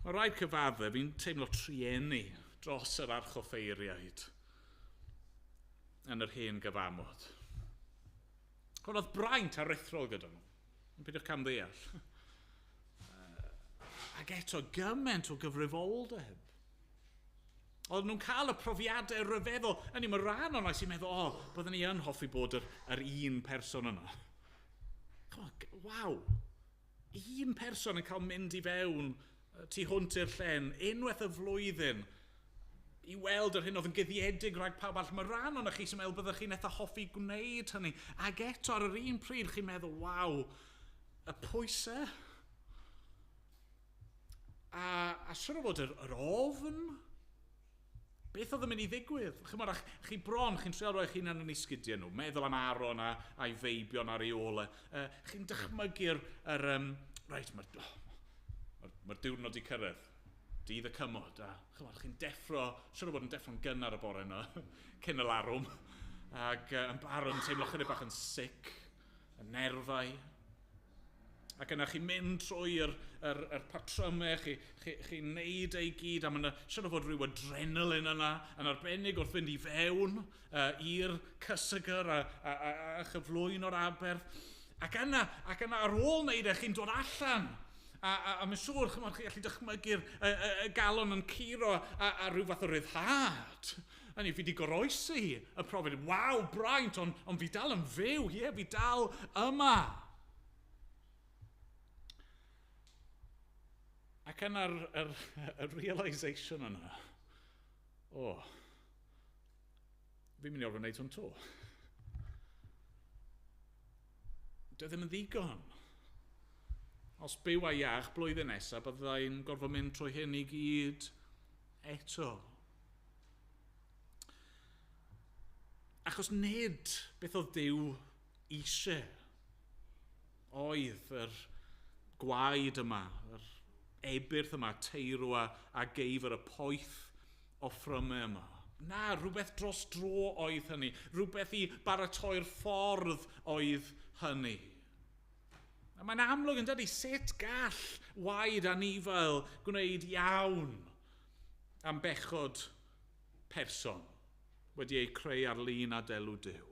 Mae rhaid cyfaddef, fi'n teimlo trueni dros yr archoffeiriaid yn yr hen gyfamod. Hwn oedd braint aruthrol gyda nhw. Yn peidiwch camddeall. Ac eto, gymaint o gyfrifoldeb. Oedden nhw'n cael y profiadau rhyfeddol. Hynny, mae rhan o'n sy'n meddwl, o, byddwn ni yn hoffi bod yr un person yna. Waw! Un person yn cael mynd i fewn tu hwnt i'r llen, unwaith y flwyddyn, i weld yr hyn oedd yn guddiedig rhag pawb arall. Mae rhan o'n chi sy'n meddwl byddwch chi'n eitha hoffi gwneud hynny. Ac eto ar yr un pryd chi'n meddwl, waw, y pwysau. A siŵr o fod yr ofn, beth oedd yn mynd i ddigwydd? Chymod, chi bron, chi'n trio rhoi eich hunan yn ei sgidiau nhw, meddwl am Aaron a'i feibion ar ei ôl. Chi'n dychmygu'r, reit, mae'r diwrnod i cyrraedd, dydd y cymod, a chymod, chi'n deffro, siŵr o fod yn deffro'n gynnar y bore yna, cyn y larwm, ac yn barod yn teimlo chydig bach yn sick, y nerfau, ac yna chi'n mynd trwy'r yr patrymau, chi'n neud ei gyd, a mae'n siŵr o fod rhyw adrenalin yna, yn arbennig wrth fynd i fewn i'r cysegr a chyflwyno'r aberth. Ac yna ar ôl wneud e, chi'n dod allan. A mae'n siŵr, chymod, chi'n gallu dychmygu'r y galon yn curo a rhyw fath o ryddhad. A ni, fi wedi goroesi y profiad. Waw, braint, ond fi dal yn fyw, ie, fi dal yma. Ac yna'r y realisation yna, o, fi'n mynd i orfod wneud hwn to. Dyw e ddim yn ddigon. Os byw a iach blwyddyn nesaf, byddai'n gorfod mynd trwy hyn i gyd eto. Achos nid beth oedd Duw eisiau oedd yr gwaed yma, yr ebyrth yma, teirw a geifr, y poeth offrymau yma. Na, rhywbeth dros dro oedd hynny. Rhywbeth i baratoi'r ffordd oedd hynny. A mae'n amlwg yn dydi sut gall waed anifail gwneud iawn am bechod person wedi ei creu ar lun a delw Duw.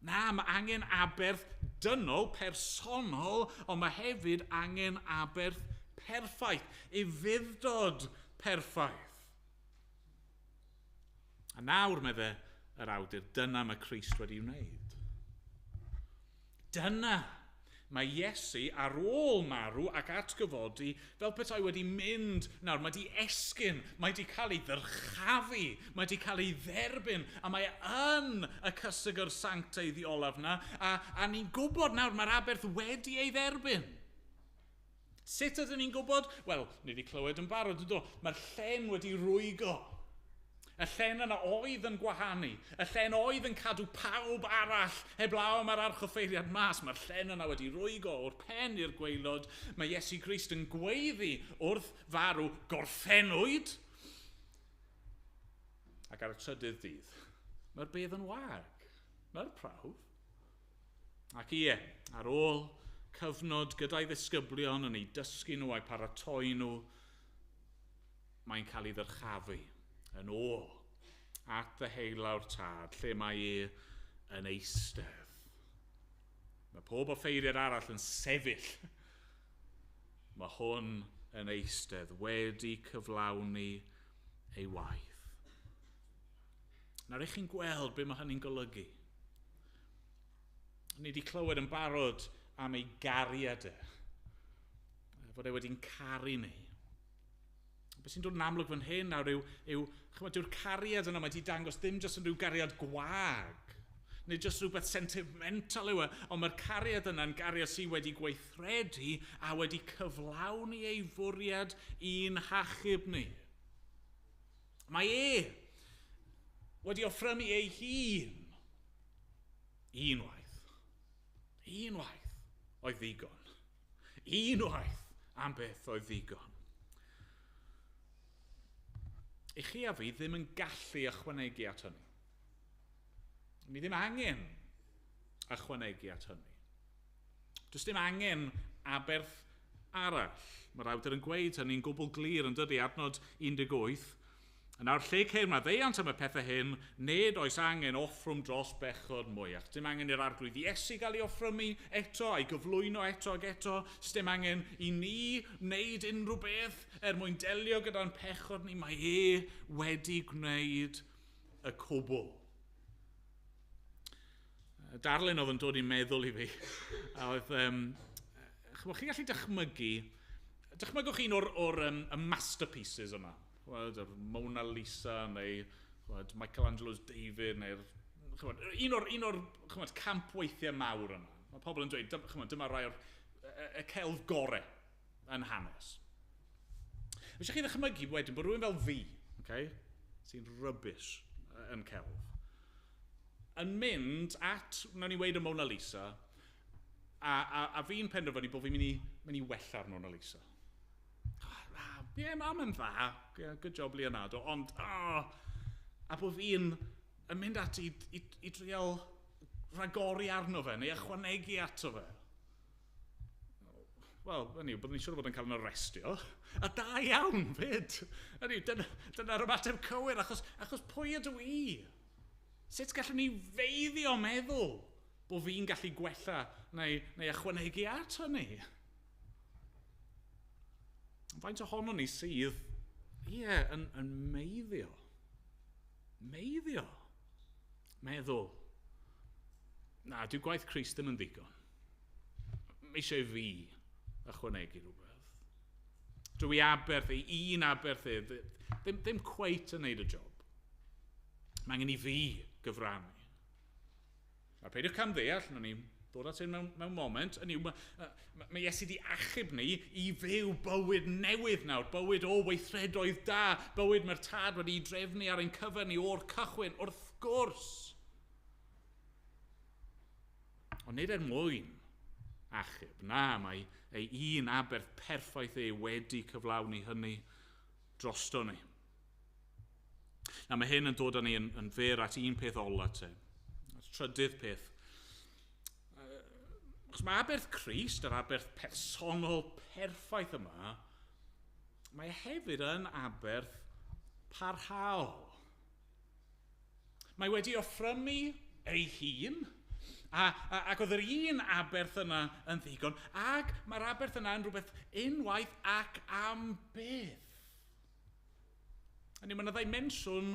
Na, mae angen aberth dynol, personol, ond mae hefyd angen aberth perffaith, ufudd-dod perffaith. A nawr, medde yr awdur, dyna mae Crist wedi wneud. Dyna mae Iesu ar ôl marw ac atgyfodi fel petai wedi mynd nawr, mae wedi esgyn, mae wedi cael ei ddyrchafu, mae wedi cael ei dderbyn, a mae yn y cysegr sanctaidd olaf na, a ni'n gwybod nawr mae'r aberth wedi ei dderbyn. Sut ydyn ni'n gwybod? Wel, ni wedi clywed yn barod, do? Mae'r llen wedi rwygo. Y llen yna oedd yn gwahanu. Y llen oedd yn cadw pawb arall heblaw am yr archoffeiriad mas. Mae'r llen yna wedi rwygo o'r pen i'r gwaelod. Mae Iesu Grist yn gweiddi wrth farw gorffennwyd. Ac ar y trydydd dydd, mae'r bedd yn wag. Mae'r prawf. Ac ie, ar ôl cyfnod gyda'i ddisgyblion yn ei dysgu nhw a'i paratoi nhw, mae'n cael ei ddyrchafu yn ôl at ddeheulaw'r tad, lle mae e yn eistedd. Mae pob offeiriad arall yn sefyll. Mae hwn yn eistedd wedi cyflawni ei waith. Nawr, ych chi'n gweld be mae hynny'n golygu? Ni wedi clywed yn barod am ei gariad e. Fod e wedi'n caru ni. Beth sy'n dod yn amlwg fan hyn nawr yw chymod, dyw'r cariad yna mae wedi dangos ddim jyst yn rhyw gariad gwag, neu jyst rhywbeth sentimental yw e, ond mae'r cariad yna'n gariad sydd wedi gweithredu a wedi cyflawni ei fwriad i'n hachub ni. Mae e wedi offrymu ei hun unwaith. Unwaith oedd ddigon. Unwaith am beth oedd ddigon. I chi a fi ddim yn gallu ychwanegu at hynny. Ni ddim angen ychwanegu at hynny. Does dim angen aberth arall. Mae'r awdur yn gweud hynny'n gwbl glir yn dydy, adnod 18. Yn awr lle ceir maddeuant am y pethau hyn, nid oes angen offrwm dros bechod mwyach. Dim angen i'r Arglwydd Iesu gael ei offrymu eto a'i gyflwyno eto ac eto. Dim angen i ni wneud unrhyw beth er mwyn delio gyda'n pechod ni. Mae e wedi gwneud y cwbl. Darlun oedd yn dod i'n meddwl i fi. A oedd, chymod, chi'n gallu dychmygu, dychmygwch un o'r y masterpieces yma. Chymod, yr Mona Lisa neu, chymod, Michelangelo's David neu'r, chymod, un o'r chymod, campweithiau mawr yma. Mae pobl yn dweud, chymod, dyma rai o'r y celf gorau yn hanes. Eisiau chi ddychmygu wedyn bod rhywun fel fi, okay, sy'n rubbish yn celf, yn mynd at, wnawn ni weud, y Mona Lisa, a fi'n penderfynu bod fi'n mynd i wella'r Mona Lisa. Ie, yeah, mae'n dda. Yeah, good job, Leonardo. Ond, oh, a bod fi'n yn mynd ati i drial ragori arno fe, neu ychwanegu ato fe. Wel, hynny yw, byddwn ni'n siŵr bod yn cael yn arestio. A da iawn, fyd. Hynny yw, dyna'r ymateb cywir, achos pwy ydw i? Sut gallwn ni feiddio meddwl bod fi'n gallu gwella neu ychwanegu at hynny? Faint ohono ni sydd, ie, yeah, yn meiddio. Meiddio. Meddwl. Na, dyw gwaith Crist ddim yn ddigon. Mae eisiau fi ychwanegu rhywbeth. Drwy aberth e, un aberth e, ddim cweit yn neud y job. Mae angen i fi gyfrannu. A peidiwch camddeall, nawn ni ddod at hyn mewn moment. Hynny yw, mae Iesu di achub ni i fyw bywyd newydd nawr, bywyd o weithredoedd da, bywyd mae'r Tad wedi drefnu ar ein cyfer ni o'r cychwyn, wrth gwrs. Ond nid er mwyn achub, na, mae ei un aberth perffaith e wedi cyflawni hynny drosto ni. Na, mae hyn yn dod â ni yn fyr at un peth ola te. At trydydd peth. Achos mae aberth Crist, yr aberth personol perffaith yma, mae hefyd yn aberth parhaol. Mae wedi offrymu ei hun, ac oedd yr un aberth yna yn ddigon, ac mae'r aberth yna yn rhywbeth unwaith ac am byth. Hynny, mae yna ddimensiwn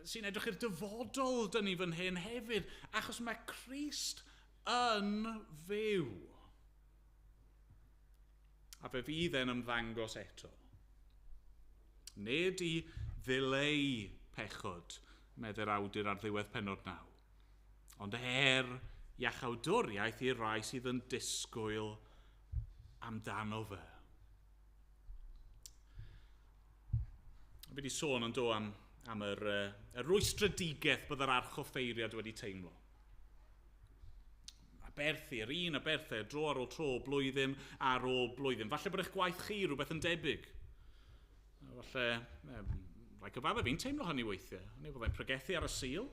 sy'n edrych i'r dyfodol dyn ni fan hyn hefyd, achos mae Crist yn fyw. A fe fydd e'n ymddangos eto. Nid i ddileu pechod, medde'r awdur ar ddiwedd pennod 9, ond er iachawdwriaeth i'r rai sydd yn disgwyl amdano fe. Fi wedi sôn yn do am y rwystredigaeth bydd yr archoffeiriad wedi teimlo. Aberthu, yr un aberthau, dro ar ôl tro, blwyddyn ar ôl blwyddyn. Falle bod eich gwaith chi rhywbeth yn debyg. Falle, rhaid cyfadde, fi'n teimlo hynny weithiau. Hynny, byddai'n pregethu ar y Sul,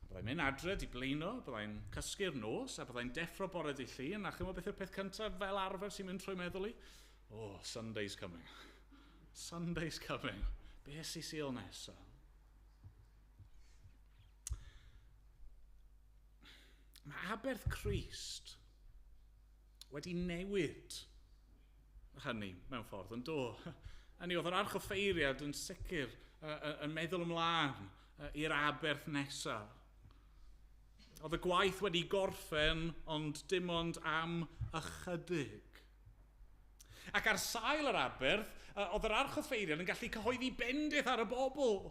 byddai'n mynd adre di blino, byddai'n cysgu'r nos, a byddai'n deffro bore dydd Llun, a chymod beth yw'r peth cyntaf fel arfer sy'n mynd trwy meddwl i? Oh, Sunday's coming. Sunday's coming. Be sy'n Sul nesaf? Mae aberth Crist wedi newid hynny mewn ffordd yn do. Hynny, oedd yr archoffeiriad yn sicr yn meddwl ymlaen i'r aberth nesaf. Oedd y gwaith wedi gorffen, ond dim ond am ychydig. Ac ar sail yr aberth, oedd yr archoffeiriad yn gallu cyhoeddi bendith ar y bobl.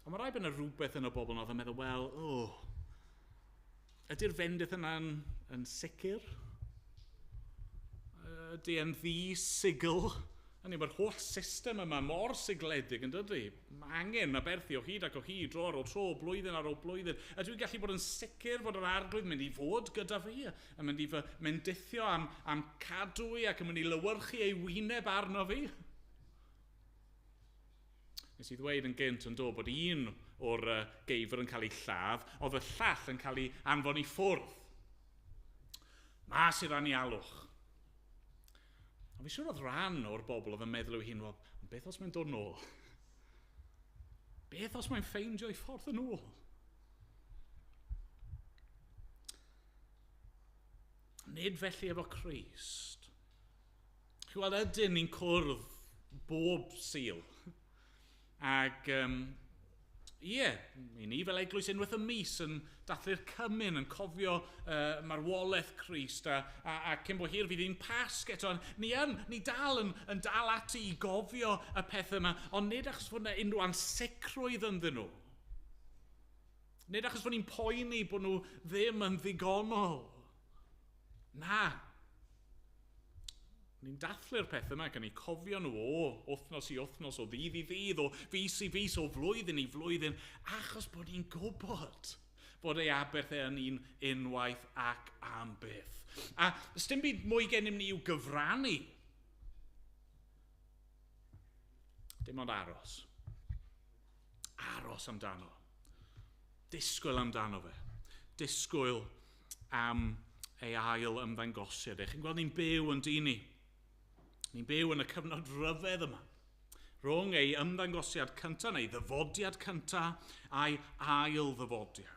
Ond mae rhaid bod yna rhywbeth yn y bobl oedd yn meddwl, wel, oh, ydy'r fendith yna'n yn sicr? Ydy e'n ddi-sigl? Hynny, mae'r holl system yma mor sigledig yn dydy. Mae angen aberthu o hyd ac o hyd, dro ar ôl tro, blwyddyn ar ôl blwyddyn. A dwi'n gallu bod yn sicr fod yr Arglwydd yn mynd i fod gyda fi, yn mynd i fy mendithio am cadw i ac yn mynd i lewyrchu ei wyneb arno fi. Nes i ddweud yn gynt yn do bod un o'r geifr yn cael ei lladd, oedd y llall yn cael ei anfon i ffwrdd. Mas i'r anialwch. A fi siŵr oedd rhan o'r bobl oedd yn meddwl i'w hun, wel, beth os mae'n dod nôl? Beth os mae'n ffeindio ei ffordd yn ôl? Nid felly efo Crist. Chi'n weld, ydyn ni'n cwrdd bob Sul. Ac ie, i ni fel eglwys unwaith y mis yn dathlu'r cymun, yn cofio marwolaeth Crist a cyn bo hir fydd hi'n Pasg eto. Ni dal yn dal ati i gofio y pethau yma, ond nid achos fod yna unrhyw ansicrwydd ynddyn nhw. Nid achos fod ni'n poeni bod nhw ddim yn ddigonol. Na. Ni'n dathlu'r pethau yma, gan ni cofio nhw o wythnos i wythnos, o ddydd i ddydd, o fis i fis, o flwyddyn i flwyddyn, achos bod ni'n gwybod bod ei aberth e yn un unwaith ac am byth. A sdim byd mwy gennym ni i'w gyfrannu. Dim ond aros. Aros amdano. Disgwyl amdano fe. Disgwyl am ei ail ymddangosiad. Chi'n gweld ni'n byw yn dyn ni. Ni'n byw yn y cyfnod rhyfedd yma. Rhwng ei ymddangosiad cyntaf, neu ddyfodiad cyntaf, a'i ail ddyfodiad.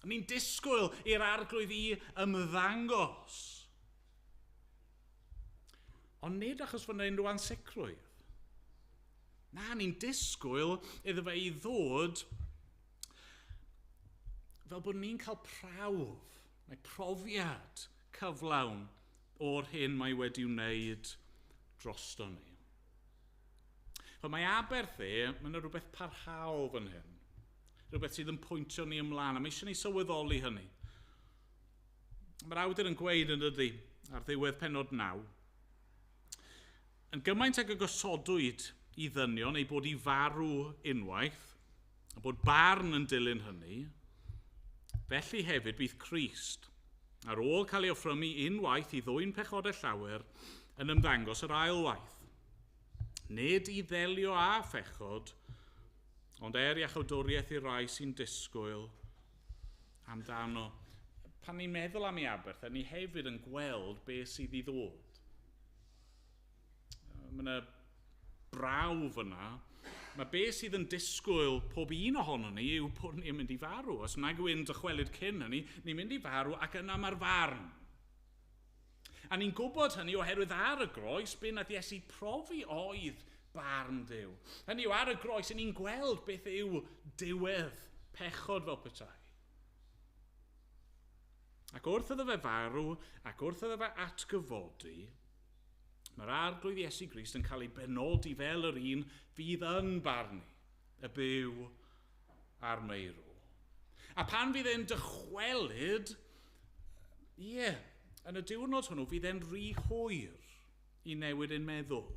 Ni'n disgwyl i'r Arglwydd i ymddangos. Ond nid achos fod yna unrhyw ansicrwydd. Na, ni'n disgwyl iddo fe i ddod fel bod ni'n cael prawf, neu profiad cyflawn o'r hyn mae wedi wneud drosto ni. Wel, mae aberth e, mae yna rhywbeth parhaol fan hyn. Rhywbeth sydd yn pwyntio ni ymlaen, a mae eisiau ni sylweddoli hynny. Mae'r awdur yn gweud yn dydy, ar ddiwedd pennod 9, yn gymaint ag y gosodwyd i ddynion ei bod i farw unwaith, a bod barn yn dilyn hynny, felly hefyd bydd Crist, ar ôl cael ei offrymu unwaith i ddwyn pechodau llawer, yn ymddangos yr ailwaith. Nid i ddelio â phechod, ond er iachawdwriaeth i'r rai sy'n disgwyl amdano. Pan ni'n meddwl am ei aberth, ni hefyd yn gweld beth sydd i ddod. Mae yna brawf yna. Mae beth sydd yn disgwyl pob un ohono ni yw bod ni'n mynd i farw. Os nag yw'n dychwelyd cyn hynny, ni'n mynd i farw ac yna mae'r farn. A ni'n gwybod hynny oherwydd ar y groes, be nath Iesu profi oedd barn Duw. Hynny yw, ar y groes, ni'n gweld beth yw diwedd pechod fel petai. Ac wrth iddo fe farw, ac wrth iddo fe atgyfodi, mae'r Arglwydd Iesu Grist yn cael ei benodi fel yr un fydd yn barnu y byw a'r meirw. A pan fydd e'n dychwelyd, ie, yn y diwrnod hwnnw fydd e'n rhy hwyr i newid ein meddwl.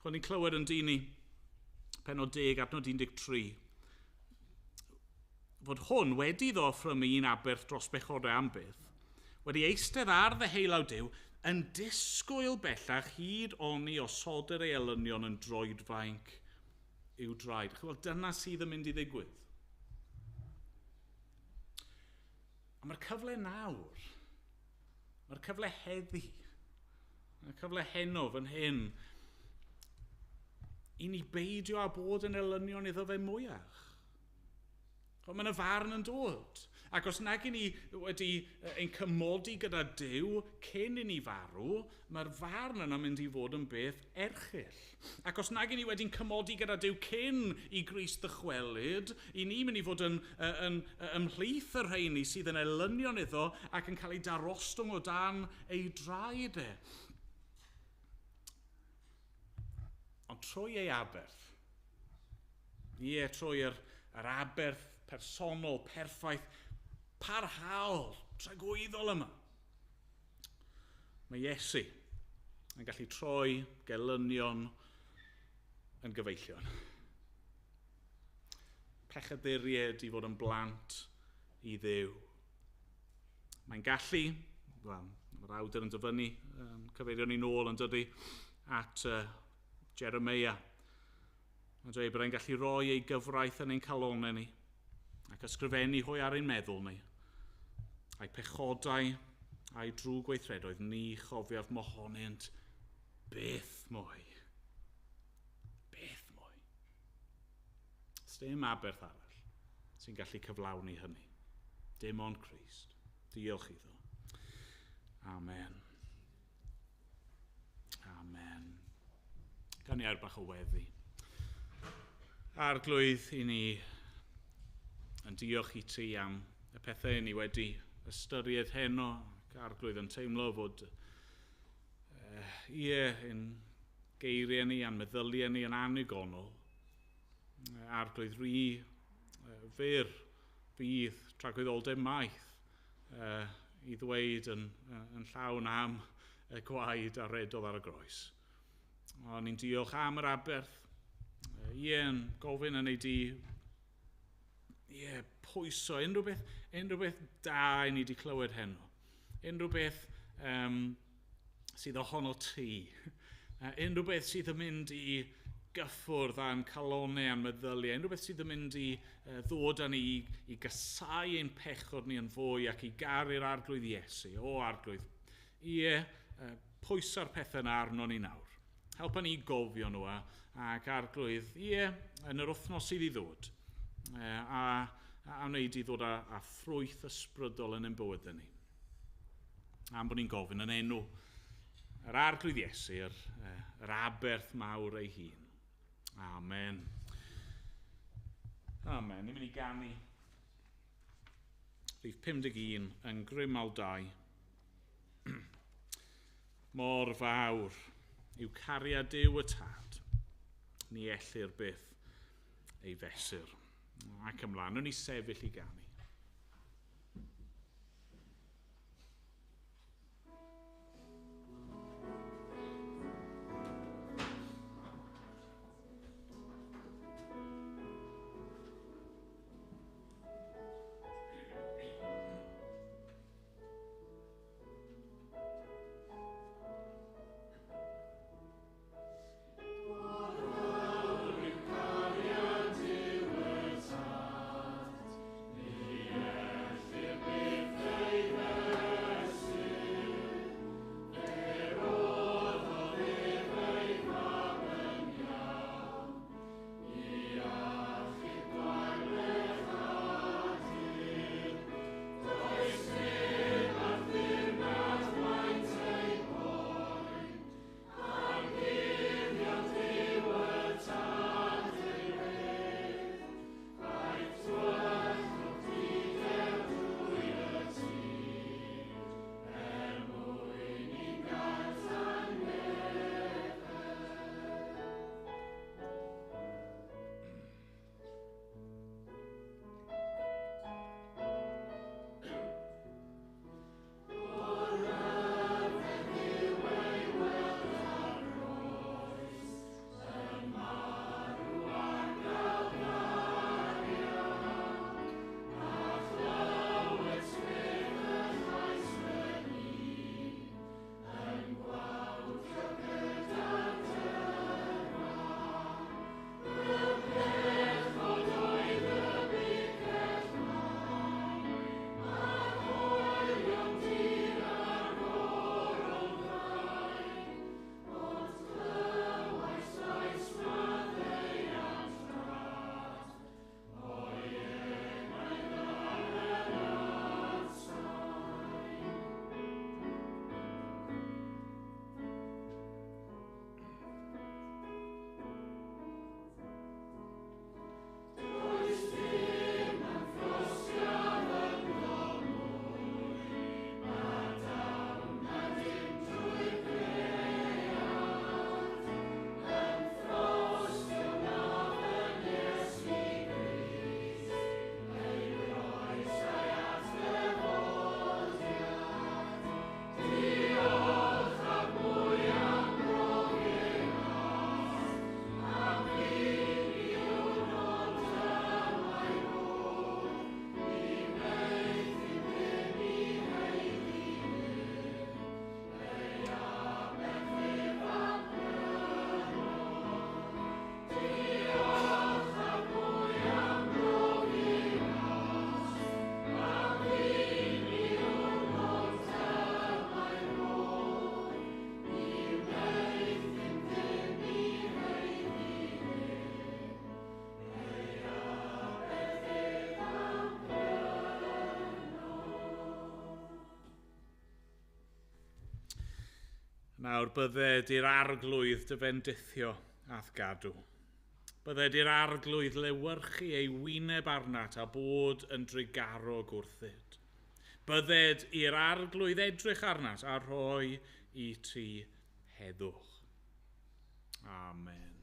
Chwan ni'n clywed yn dyn ni, pennod 10, adnod 13, fod hwn wedi iddo offrymu un aberth dros bechodau am byth, wedi eistedd ar ddeheulaw Duw, yn disgwyl bellach hyd oni osoder ei elynion yn droedfainc i'w draed. Chi'n gweld, dyna sydd yn mynd i ddigwydd. A mae'r cyfle nawr, mae'r cyfle heddi, mae'r cyfle heno fan hyn, i ni beidio â bod yn elynion iddo fe mwyach. Ond mae yna farn yn dod. Ac os nag i ni wedi ein cymodi gyda Duw cyn i ni farw, mae'r farn yna mynd i fod yn beth erchyll. Ac os nag i ni wedi'n cymodi gyda Duw cyn i Grist ddychwelyd, i ni mynd i fod yn ymhlith y rheini sydd yn elynion iddo ac yn cael ei darostwng o dan ei draed e. Ond trwy ei aberth, ie, trwy yr aberth personol, perffaith, parhaol, tragwyddol yma. Mae Iesu yn gallu troi gelynion yn gyfeillion. Pechaduriaid i fod yn blant i Dduw. Mae'n gallu, wel, mae'r awdur yn dyfynnu, cyfeirio ni nôl yn dydy, at Jeremia. Mae'n dweud bod e'n gallu rhoi ei gyfraith yn ein calonau ni ac ysgrifennu hwy ar ein meddwl ni. A'i pechodau a'i drwg gweithredoedd ni chofiaf mohonynt byth mwy. Byth mwy. Sdim aberth arall sy'n gallu cyflawni hynny. Dim ond Crist. Diolch iddo. Amen. Amen. Gawn ni air bach o weddi. Arglwydd, i ni yn diolch i ti am y pethau ni wedi ystyried heno, ac Arglwydd yn teimlo fod ie, ein geiriau ni a'n meddyliau ni yn annigonol. Arglwydd, rhy fyr fydd tragwyddoldeb maith i ddweud yn llawn am y gwaed a redodd ar y groes. Ond ni'n diolch am yr aberth. Ie, yn gofyn yn ei di, ie, pwyso, unrhyw beth da i ni wedi clywed heno. Unrhyw beth sydd ohono ti. Unrhyw beth sydd yn mynd i gyffwrdd a'n calonau a'n meddyliau. Unrhyw beth sydd yn mynd i ddod â ni i gasau ein pechod ni yn fwy ac i garu'r Arglwydd Iesu. O Arglwydd, ie, pwyso'r pethau yna arno ni nawr. Helpa ni gofio nhw ac Arglwydd, ie, yn yr wythnos sydd i ddod, a wneud i ddod â ffrwyth ysbrydol yn ein bywydau ni. Am bod ni'n gofyn yn enw yr Arglwydd Iesu, yr aberth mawr ei hun. Amen. Amen. Ni'n mynd i ganu rhif 51 yn Grymal 2. Mor fawr yw cariad Duw y Tad, ni ellir byth ei fesur. Ac ymlaen, wnawn ni sefyll i ganu. Mor fawr yw cariad Duw y Tad, Nawr bydded i'r Arglwydd dy fendithio a'th gadw. Bydded i'r Arglwydd lewyrchu ei wyneb arnat a bod yn drugarog wrthyd. Bydded i'r Arglwydd edrych arnat a rhoi i ti heddwch. Amen.